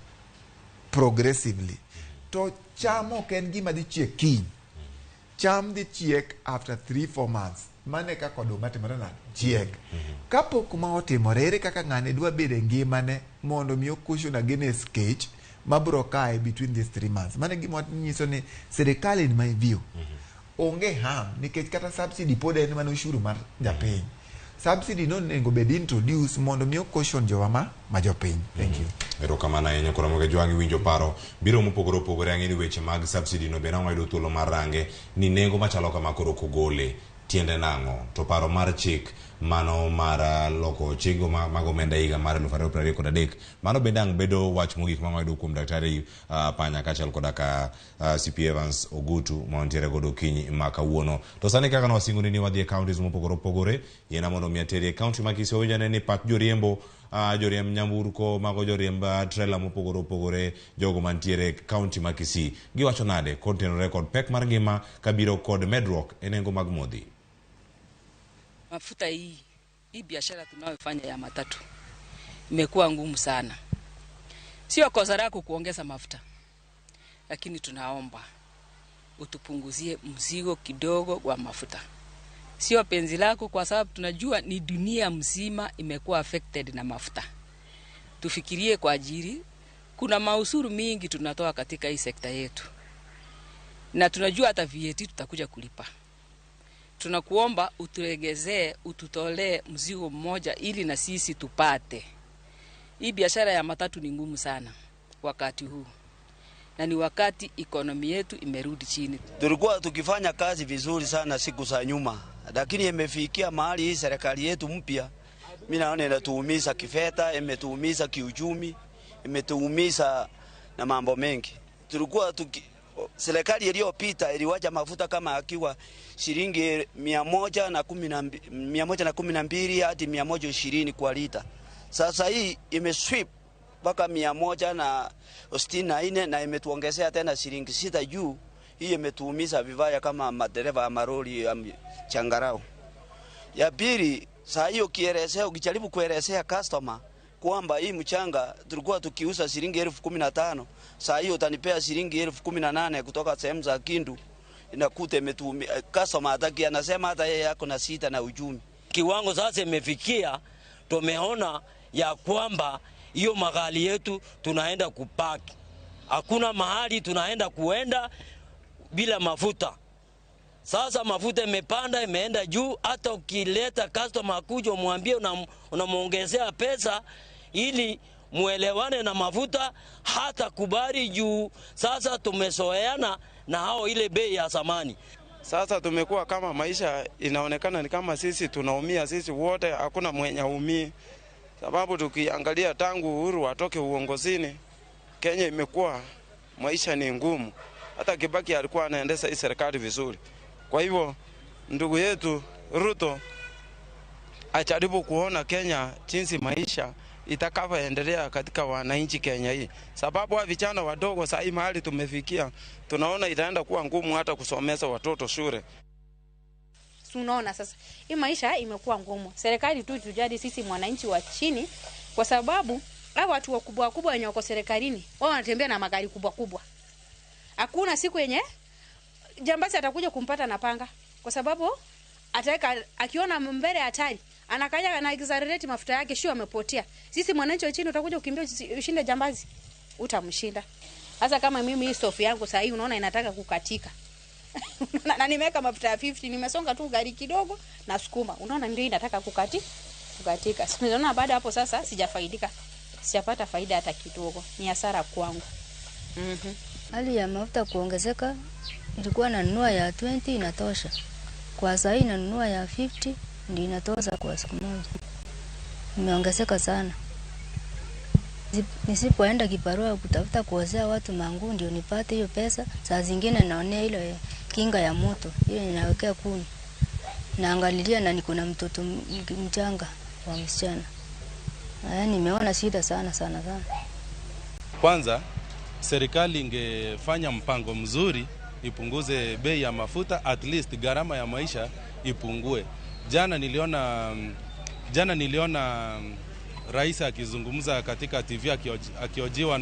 progressively. To cham ok en gima dhi chiek kiny. Cham dhi chiek after 3-4 months. Mane kaka oduma timore nade? Chiek. Kapok ma otimore, ere kaka ng'ane dwa bedo e ngimane mondo mi o caution against kech mabiro kae between these 3 months. Mano e gima nyiso ni sirikal in my view onge harm nikech kata subsidy pod en mana ushuru mar japiny. Subsidy no onego bed introduce mondo mi o caution jowa ma jopiny. Thank you.
Erokamano ahinya koro moge jwang' iwinjo paro biro mopogore opogore. Ang'e ni weche mag subsidy no bende wayudo thuolo mar range ni nengo machalo kama koro kogole tiende nang'o, to paro mar chik mano mar loko chikgo mag omenda higa mar 2023 mano bende ang' bedo wach mogik ma wayudo kuom Daktari Panya kaachiel koda ka CP Evans Ogutu ma wantiere godo okinyi ma kawuono. To sani kaka nwasingoni ni wadhi e counties mopogore opogore, yiena mondo mi ateri e county ma Kisii. Wawinjo ni pach joriembo, joriemb nyamburko, mago joriemb trailer mopogore opogore, jogo mantiere e county ma Kisii giwacho nade kotenore kod pek mar ngima kabiro kod medruok e nengo mag modhi.
Mafuta hii biashara tunayofanya ya matatu imekuwa ngumu sana. Sio kosa lako kuongeza mafuta, lakini tunaomba utupunguzie mzigo kidogo wa mafuta. Sio penzi lako, kwa sababu tunajua ni dunia mzima imekuwa affected na mafuta. Tufikirie kwa ajili, kuna mausuru mingi tunatoa katika hii sekta yetu, na tunajua hata VAT tutakuja kulipa. Tunakuomba uturegezee, ututolee mzigo mmoja ili na sisi tupate. Hii biashara ya matatu ni ngumu sana wakati huu, na ni wakati ekonomi yetu imerudi chini.
Tulikuwa tukifanya kazi vizuri sana siku za nyuma, lakini imefikia mahali hii serikali yetu mpya, mimi naona inatuumiza kifedha, imetuumiza kiuchumi, imetuumiza na mambo mengi. Tulikuwa serikali iliyopita iliwacha mafuta kama akiwa shilingi 112 hadi 120 kwa lita. Sasa hii imesweep mpaka 164 na imetuongezea tena shilingi 6 juu. Hii imetuumiza vibaya kama madereva ya maroli ya changarao. Ya pili, saa hiyo ukielezea, ukijaribu kuelezea customer kwamba hii mchanga tulikuwa tukiuza shilingi 15,000, saa hiyo utanipea shilingi 18,000 kutoka sehemu za Kindu, inakuta imetumia customer hataki, anasema hata yeye yako na sita na uchumi.
Kiwango sasa imefikia, tumeona ya kwamba hiyo magari yetu tunaenda kupaki, hakuna mahali tunaenda kuenda bila mafuta. Sasa mafuta imepanda, imeenda juu. Hata ukileta customer akuja umwambie unamuongezea pesa ili muelewane na mafuta, hata kubali juu sasa tumezoeana na hao ile bei ya zamani.
Sasa tumekuwa kama maisha inaonekana ni kama sisi tunaumia sisi wote, hakuna mwenye aumii. Sababu tukiangalia tangu Uhuru atoke uongozini, Kenya imekuwa maisha ni ngumu. Hata Kibaki alikuwa anaendesha hii serikali vizuri. Kwa hivyo ndugu yetu Ruto ajaribu kuona Kenya jinsi maisha itakavyoendelea katika wananchi Kenya hii. Sababu wa vijana wadogo saa hii mahali tumefikia, tunaona itaenda kuwa ngumu hata kusomeza watoto shule.
Unaona sasa hii maisha imekuwa ngumu. Serikali tu tujali sisi mwananchi wa chini, kwa sababu hao watu wakubwa wakubwa wenye wako serikalini wao wanatembea na magari kubwa kubwa. Hakuna siku yenye jambazi atakuja kumpata na panga, kwa sababu ataweka, akiona mbele hatari anakaja na accelerate mafuta yake, sio amepotea. Sisi mwananchi wa chini utakuja ukimbia ushinde jambazi, utamshinda. Sasa kama mimi hii stofu yangu sasa hii unaona inataka kukatika. Na nimeweka mafuta ya 50, nimesonga tu gari kidogo na sukuma. Unaona ndio inataka kukatika. Unaona baada hapo sasa sijafaidika. Sijapata faida hata kidogo. Ni hasara kwangu.
Hali ya mafuta kuongezeka, ilikuwa nanunua ya 20 inatosha. Kwa sasa nanunua ya 50 ndio inatosha kwa siku moja. Imeongezeka sana. Nisipoenda kibarua kutafuta kuozea watu mangu ndio nipate hiyo pesa. Saa zingine naonea ile kinga ya moto, ile ninawekea kuni. Naangalilia na niko na mtoto mchanga wa msichana. Nimeona shida sana sana sana.
Kwanza serikali ingefanya mpango mzuri, ipunguze bei ya mafuta, at least gharama ya maisha ipungue. Jana niliona rais akizungumza katika TV akiojiwa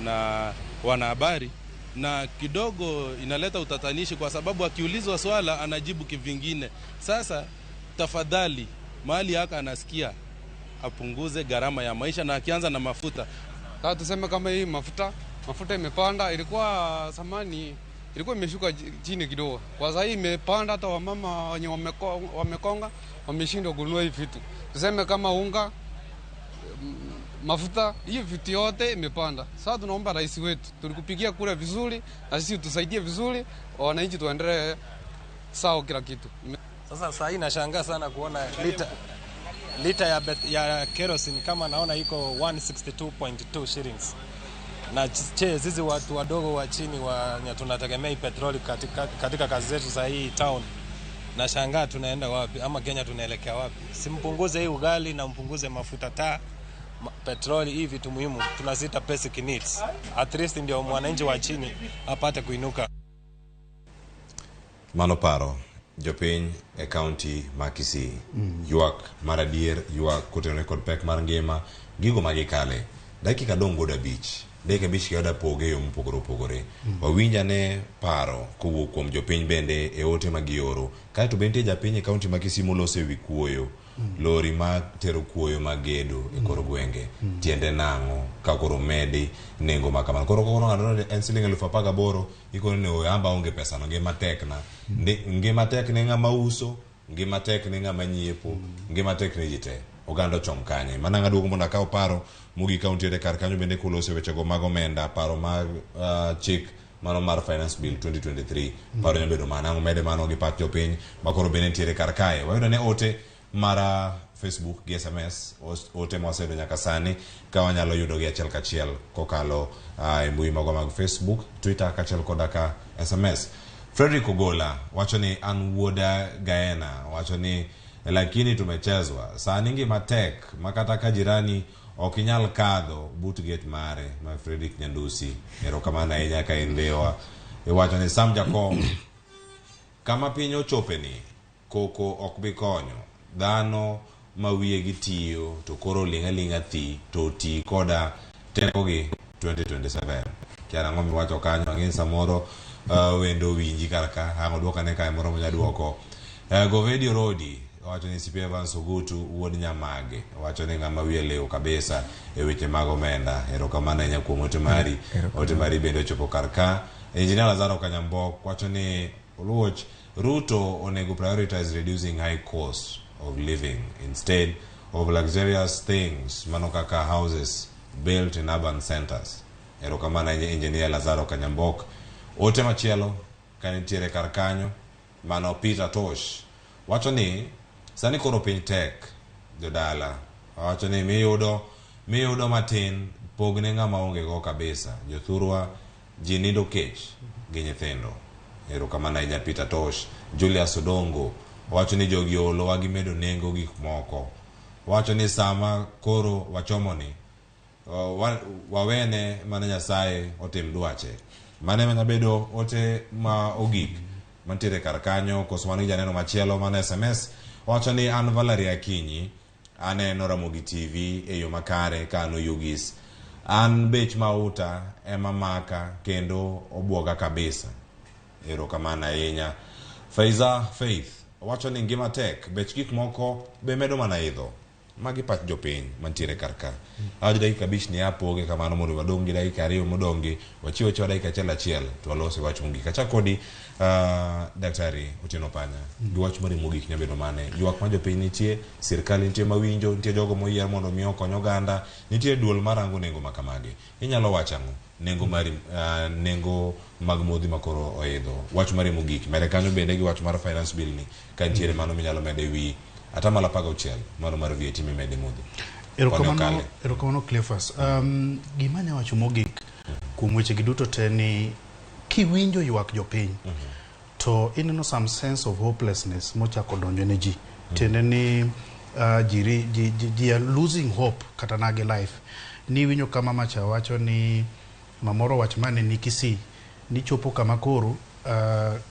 na wanahabari, na kidogo inaleta utatanishi kwa sababu akiulizwa swala anajibu kivingine. Sasa tafadhali mahali haka anasikia apunguze gharama ya maisha, na akianza na mafuta.
Sasa tuseme kama hii mafuta imepanda, ilikuwa zamani ilikuwa imeshuka chini kidogo. Kwa sasa imepanda, hata wamama wenye wamekonga wameshindwa kununua hivi vitu. Tuseme kama unga, mafuta, hiyo vitu yote imepanda. Sasa tunaomba rais wetu, tulikupigia kura vizuri na sisi tusaidie vizuri, wananchi tuendelee sawa kila kitu.
Sasa sasa hii nashangaa sana kuona lita ya kerosene kama naona iko 162.2 shillings. Na sisi watu wadogo wa chini wa tunategemea petroli katika kazi zetu za hii town. Nashangaa tunaenda wapi ama Kenya tunaelekea wapi? Simpunguze hii ugali na mpunguze mafuta taa, petroli, hii vitu muhimu tunazita basic needs. At least ndio mwananchi wa chini apate kuinuka.
Mano paro jopiny e county ma Kisii. Ywak mar adier, ywak kotenore kod pek mar ngima, gigo magikale. Dakika dong' godo 5. Dakika 5 kioda poge yo mopogore opogore. Wawinj ane paro kowuok kuom jopiny bende e ote ma gioro. Kaeto be nitie japiny e county ma Kisii moloso ewi kuoyo. Lori ma tero kuoyo mag gedo e kor gwenge. Tiende nang'o ka koro medi nengo ma kamano. Koro koro ng'ato en siling 18,000 ikone ni amba onge pesa no, ngima tek na. Ngima tek ne ng'ama uso, ngima tek ne ng'ama nyiepo, ngima tek ne ji te. Oganda ochom kanye. Mana ng'aduogo mondo akaw paro mogik ka untiere kar kanyo bende kuloso wechego mag omenda, paro mag chik mano mar Finance Bill 2023. Paro nyalo bedo mana ang'o mede mano gi pach jopiny ma koro bende nitiere kar kae. Wayudo ne ote mara Facebook gi SMS, ote mwaseyudo nyaka sani ka wanyalo yudo gi achiel kachiel kokalo e mbui magwa mag Facebook, Twitter kaachiel koda ka SMS. Frederick Ogola wacho ni an wuoda Gaena, wacho ni lakini tumechezwa sani, ngima tek makata ka jirani ok inyal kadho but gate mare. Ma Frederick Nyandusi, erokamano ahinya ka in Ndhiwa. Iwacho ni Sam Jakom, kama piny ochope ni koko ok bi konyo dhano ma wiyegi tiyo to koro ling' aling'a thi to oti koda tekogi 2027. Kia nang'o miwacho kanyo, ang'e ni samoro wendo owinji kar ka, ang' oduok ane kae moro monya duoko. Govedi Orodi owacho ni CP Evans Ogutu wuod Nyamage owacho ni ng'ama wiye liw kabisa e weche mag omenda. Erokamano ahinya kuom ote mari. Ote mari bende ochopo kar ka. Engineer Lazaro Kanyambok wacho ni Oluoch Ruto onego prioritize reducing high cost of living instead of luxurious things mano kaka houses built in urban centers. Erokamano ahinya Engineer Lazaro Kanyambok. Ote machielo ka nitiere kar kanyo mano Peter Tosh wacho ni sani koro piny tek jodala. Owacho ni miyudo matin pogne ng'ama onge go kabisa. Jothurwa ji nindo kech gi nyithindo. Erokamano ahinya Peter Tosh. Julius Odongo owacho ni jogi oolowa gi medo nengo gik moko. Owacho ni sama koro wachomoni wawene mana Nyasaye otim dwache. Mano ema nyabedo ote ma ogik mantiere kar kanyo. Koso wan gi janeno machielo mana SMS owacho ni an Valerie Akinyi aneno Ramogi TV e yo makare ka an Oyugis. An bech mauta ema maka kendo obuoga kabisa. Erokamano ahinya. Faiza Faith owacho ni ngima tek, bech gik moko be medo mana idho. Magi pach jopiny mantiere kar ka. Awacho dakika 5 ni apoge kamano mondo wadong' gi dakika 2 modong' gi wachiw achiwa dakika achiel achiel to walos e wach mogik. Achak kodi Daktari Otieno Panya. Gi wach mari mogik nyabedo mane? Ywak ma jopiny nitie, sirkal nitie mawinjo, nitie jogo moyier mondo mi okony oganda, nitie duol marango nengo ma kamagi. Inyalo wacho ang'o? Nengo mari nengo mag modhi makoro oidho. Wach mari mogik. Mere kanyo bende gi wach mar finance bill ni ka nitiere mano minyalo medo e wi 16% mano mar VAT mimede modhi.
Erokamano, erokamano Cleophas. Gima anya wacho mogik kuom weche gi duto te ni kiwinjo ywak jopiny to ineno some sense of hopelessness mochako donjo ne ji. Tiende ni ji are losing hope kata na gi life. Ni winjo kama macha wacho ni mamoro wach mane ni Kisii ni chopo kama koro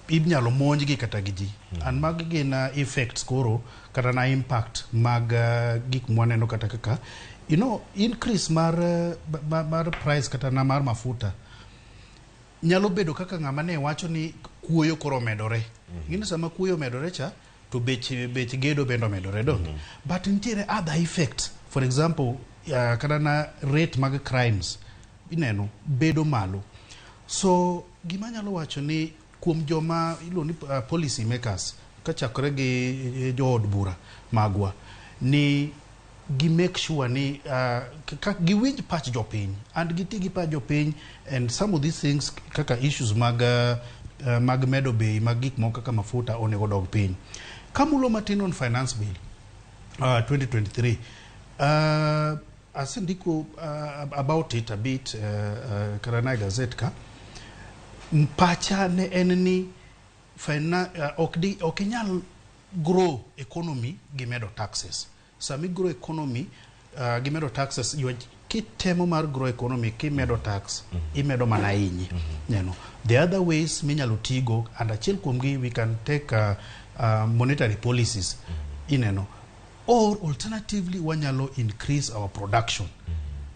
inyalo monjgi kata gi ji. And magi gin effects koro kata na impact mag gik mwaneno kata kaka you know increase mar mar price kata na mar mafuta nyalo bedo kaka ng'ama ne wacho ni kuoyo koro omedore. Ng'ini sama kuoyo omedore cha to bech gedo bende omedore donge. But nitiere other effects. For example, kata na rate mag crimes ineno bedo malo. So gima anyalo wacho ni kuom joma iluongo ni policy makers kachakore gi jood bura magwa ni gi make sure ni ka giwinj pach jopiny and giti gi pach jopiny and some of these things kaka issues mag mag medo bei mag gik moko kaka mafuta onego dog piny. Kamulo matin on finance bill 2023 asendiko about it a bit kata na e gazette ka pacha ne en ni ok inyal grow economy gi medo taxes. Sama grow economy gi medo taxes, kitemo mar grow economy kimedo tax imedo mana hinyi. You know, the other ways minyalo tigo and achiel kuomgi we can take monetary policies ineno or alternatively wanyalo increase our production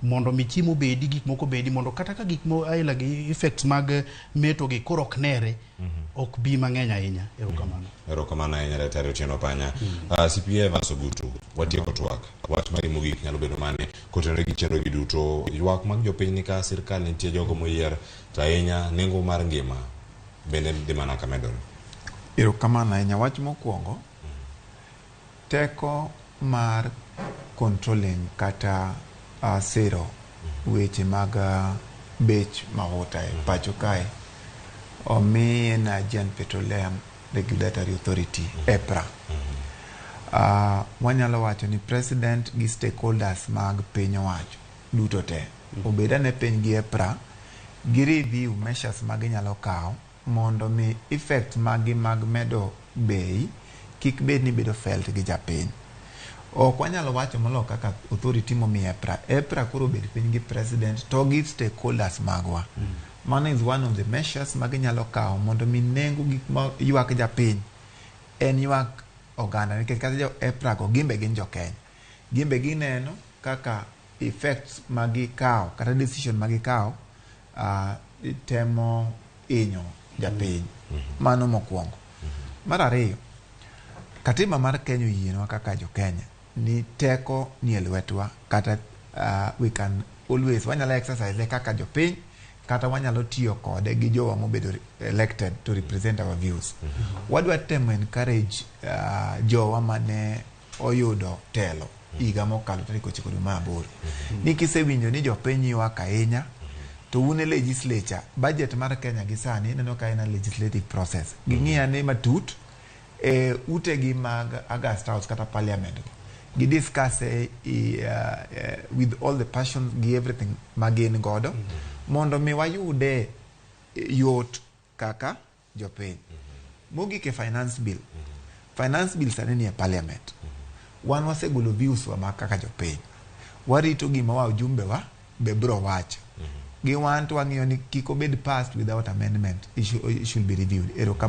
mondo mi chiemo bedi gik moko bedi mondo kata ka gik mo aila gi effects mag meto gi koro ok nere ok bi mang'eny ahinya. Erokamano.
Erokamano ahinya Daktari Otieno Panya. CPA Evans Ogutu, watieko twak. Wach mari mogik nyalo bedo mane kotenore gi chenro gi duto, ywak mag jopiny ni ka sirkal nitie jogo moyier to ahinya nengo mar ngima bende dhi mana ka medore.
Erokamano ahinya. Wach mokwongo, teko mar controlling kata siro weche mag bech mafuta e pacho kae omi Nigerian Petroleum Regulatory Authority, EPRA. Wanyalo wacho ni president gi stakeholders mag piny owacho duto te obed ane piny gi EPRA gi review measures ma ginyalo kawo mondo mi effect magi mag medo bei kik bed ni bedo felt gi japiny. Ok wanyalo wacho molo kaka authority momi EPRA. EPRA koro obed piny gi president to gi stakeholders magwa. Mano is one of the measures ma ginyalo kawo mondo mi nengo gik ma ywak japiny en ywak oganda nikech kata jo EPRA go gin be gin jo Kenya. Gin be gineno kaka effects ma gikawo kata decision ma gikawo temo hinyo japiny. Mano mokwongo. Mar ariyo, katiba mar Kenya oyienwa kaka jo Kenya ni teko ni e lwetwa kata we can always wanyalo exercise kaka jopiny kata wanyalo tiyo kode gi jowa mobedo elected to represent our views. Wadwa temo encourage jowa mane oyudo telo higa mokalo tarik 9 dwe mar 8 ni kisewinjo ni jopiny ywak ahinya to un e legislature budget mar Kenya gi sani ineno ka en a legislative process ging'i ane matut e utegi mag August House kata parliament go gi discuss e, with all the passion gi everything ma gin godo mondo mi wayude yot kaka jopiny. Mogik e finance bill. Finance bill sani nie parliament. Wan wasegolo views wa ma kaka jopiny. Warito gima wajumbe wa be bro wacho. Gi wan to wang'iyo ni kik obed passed without amendment. It should be reviewed. Erokamano.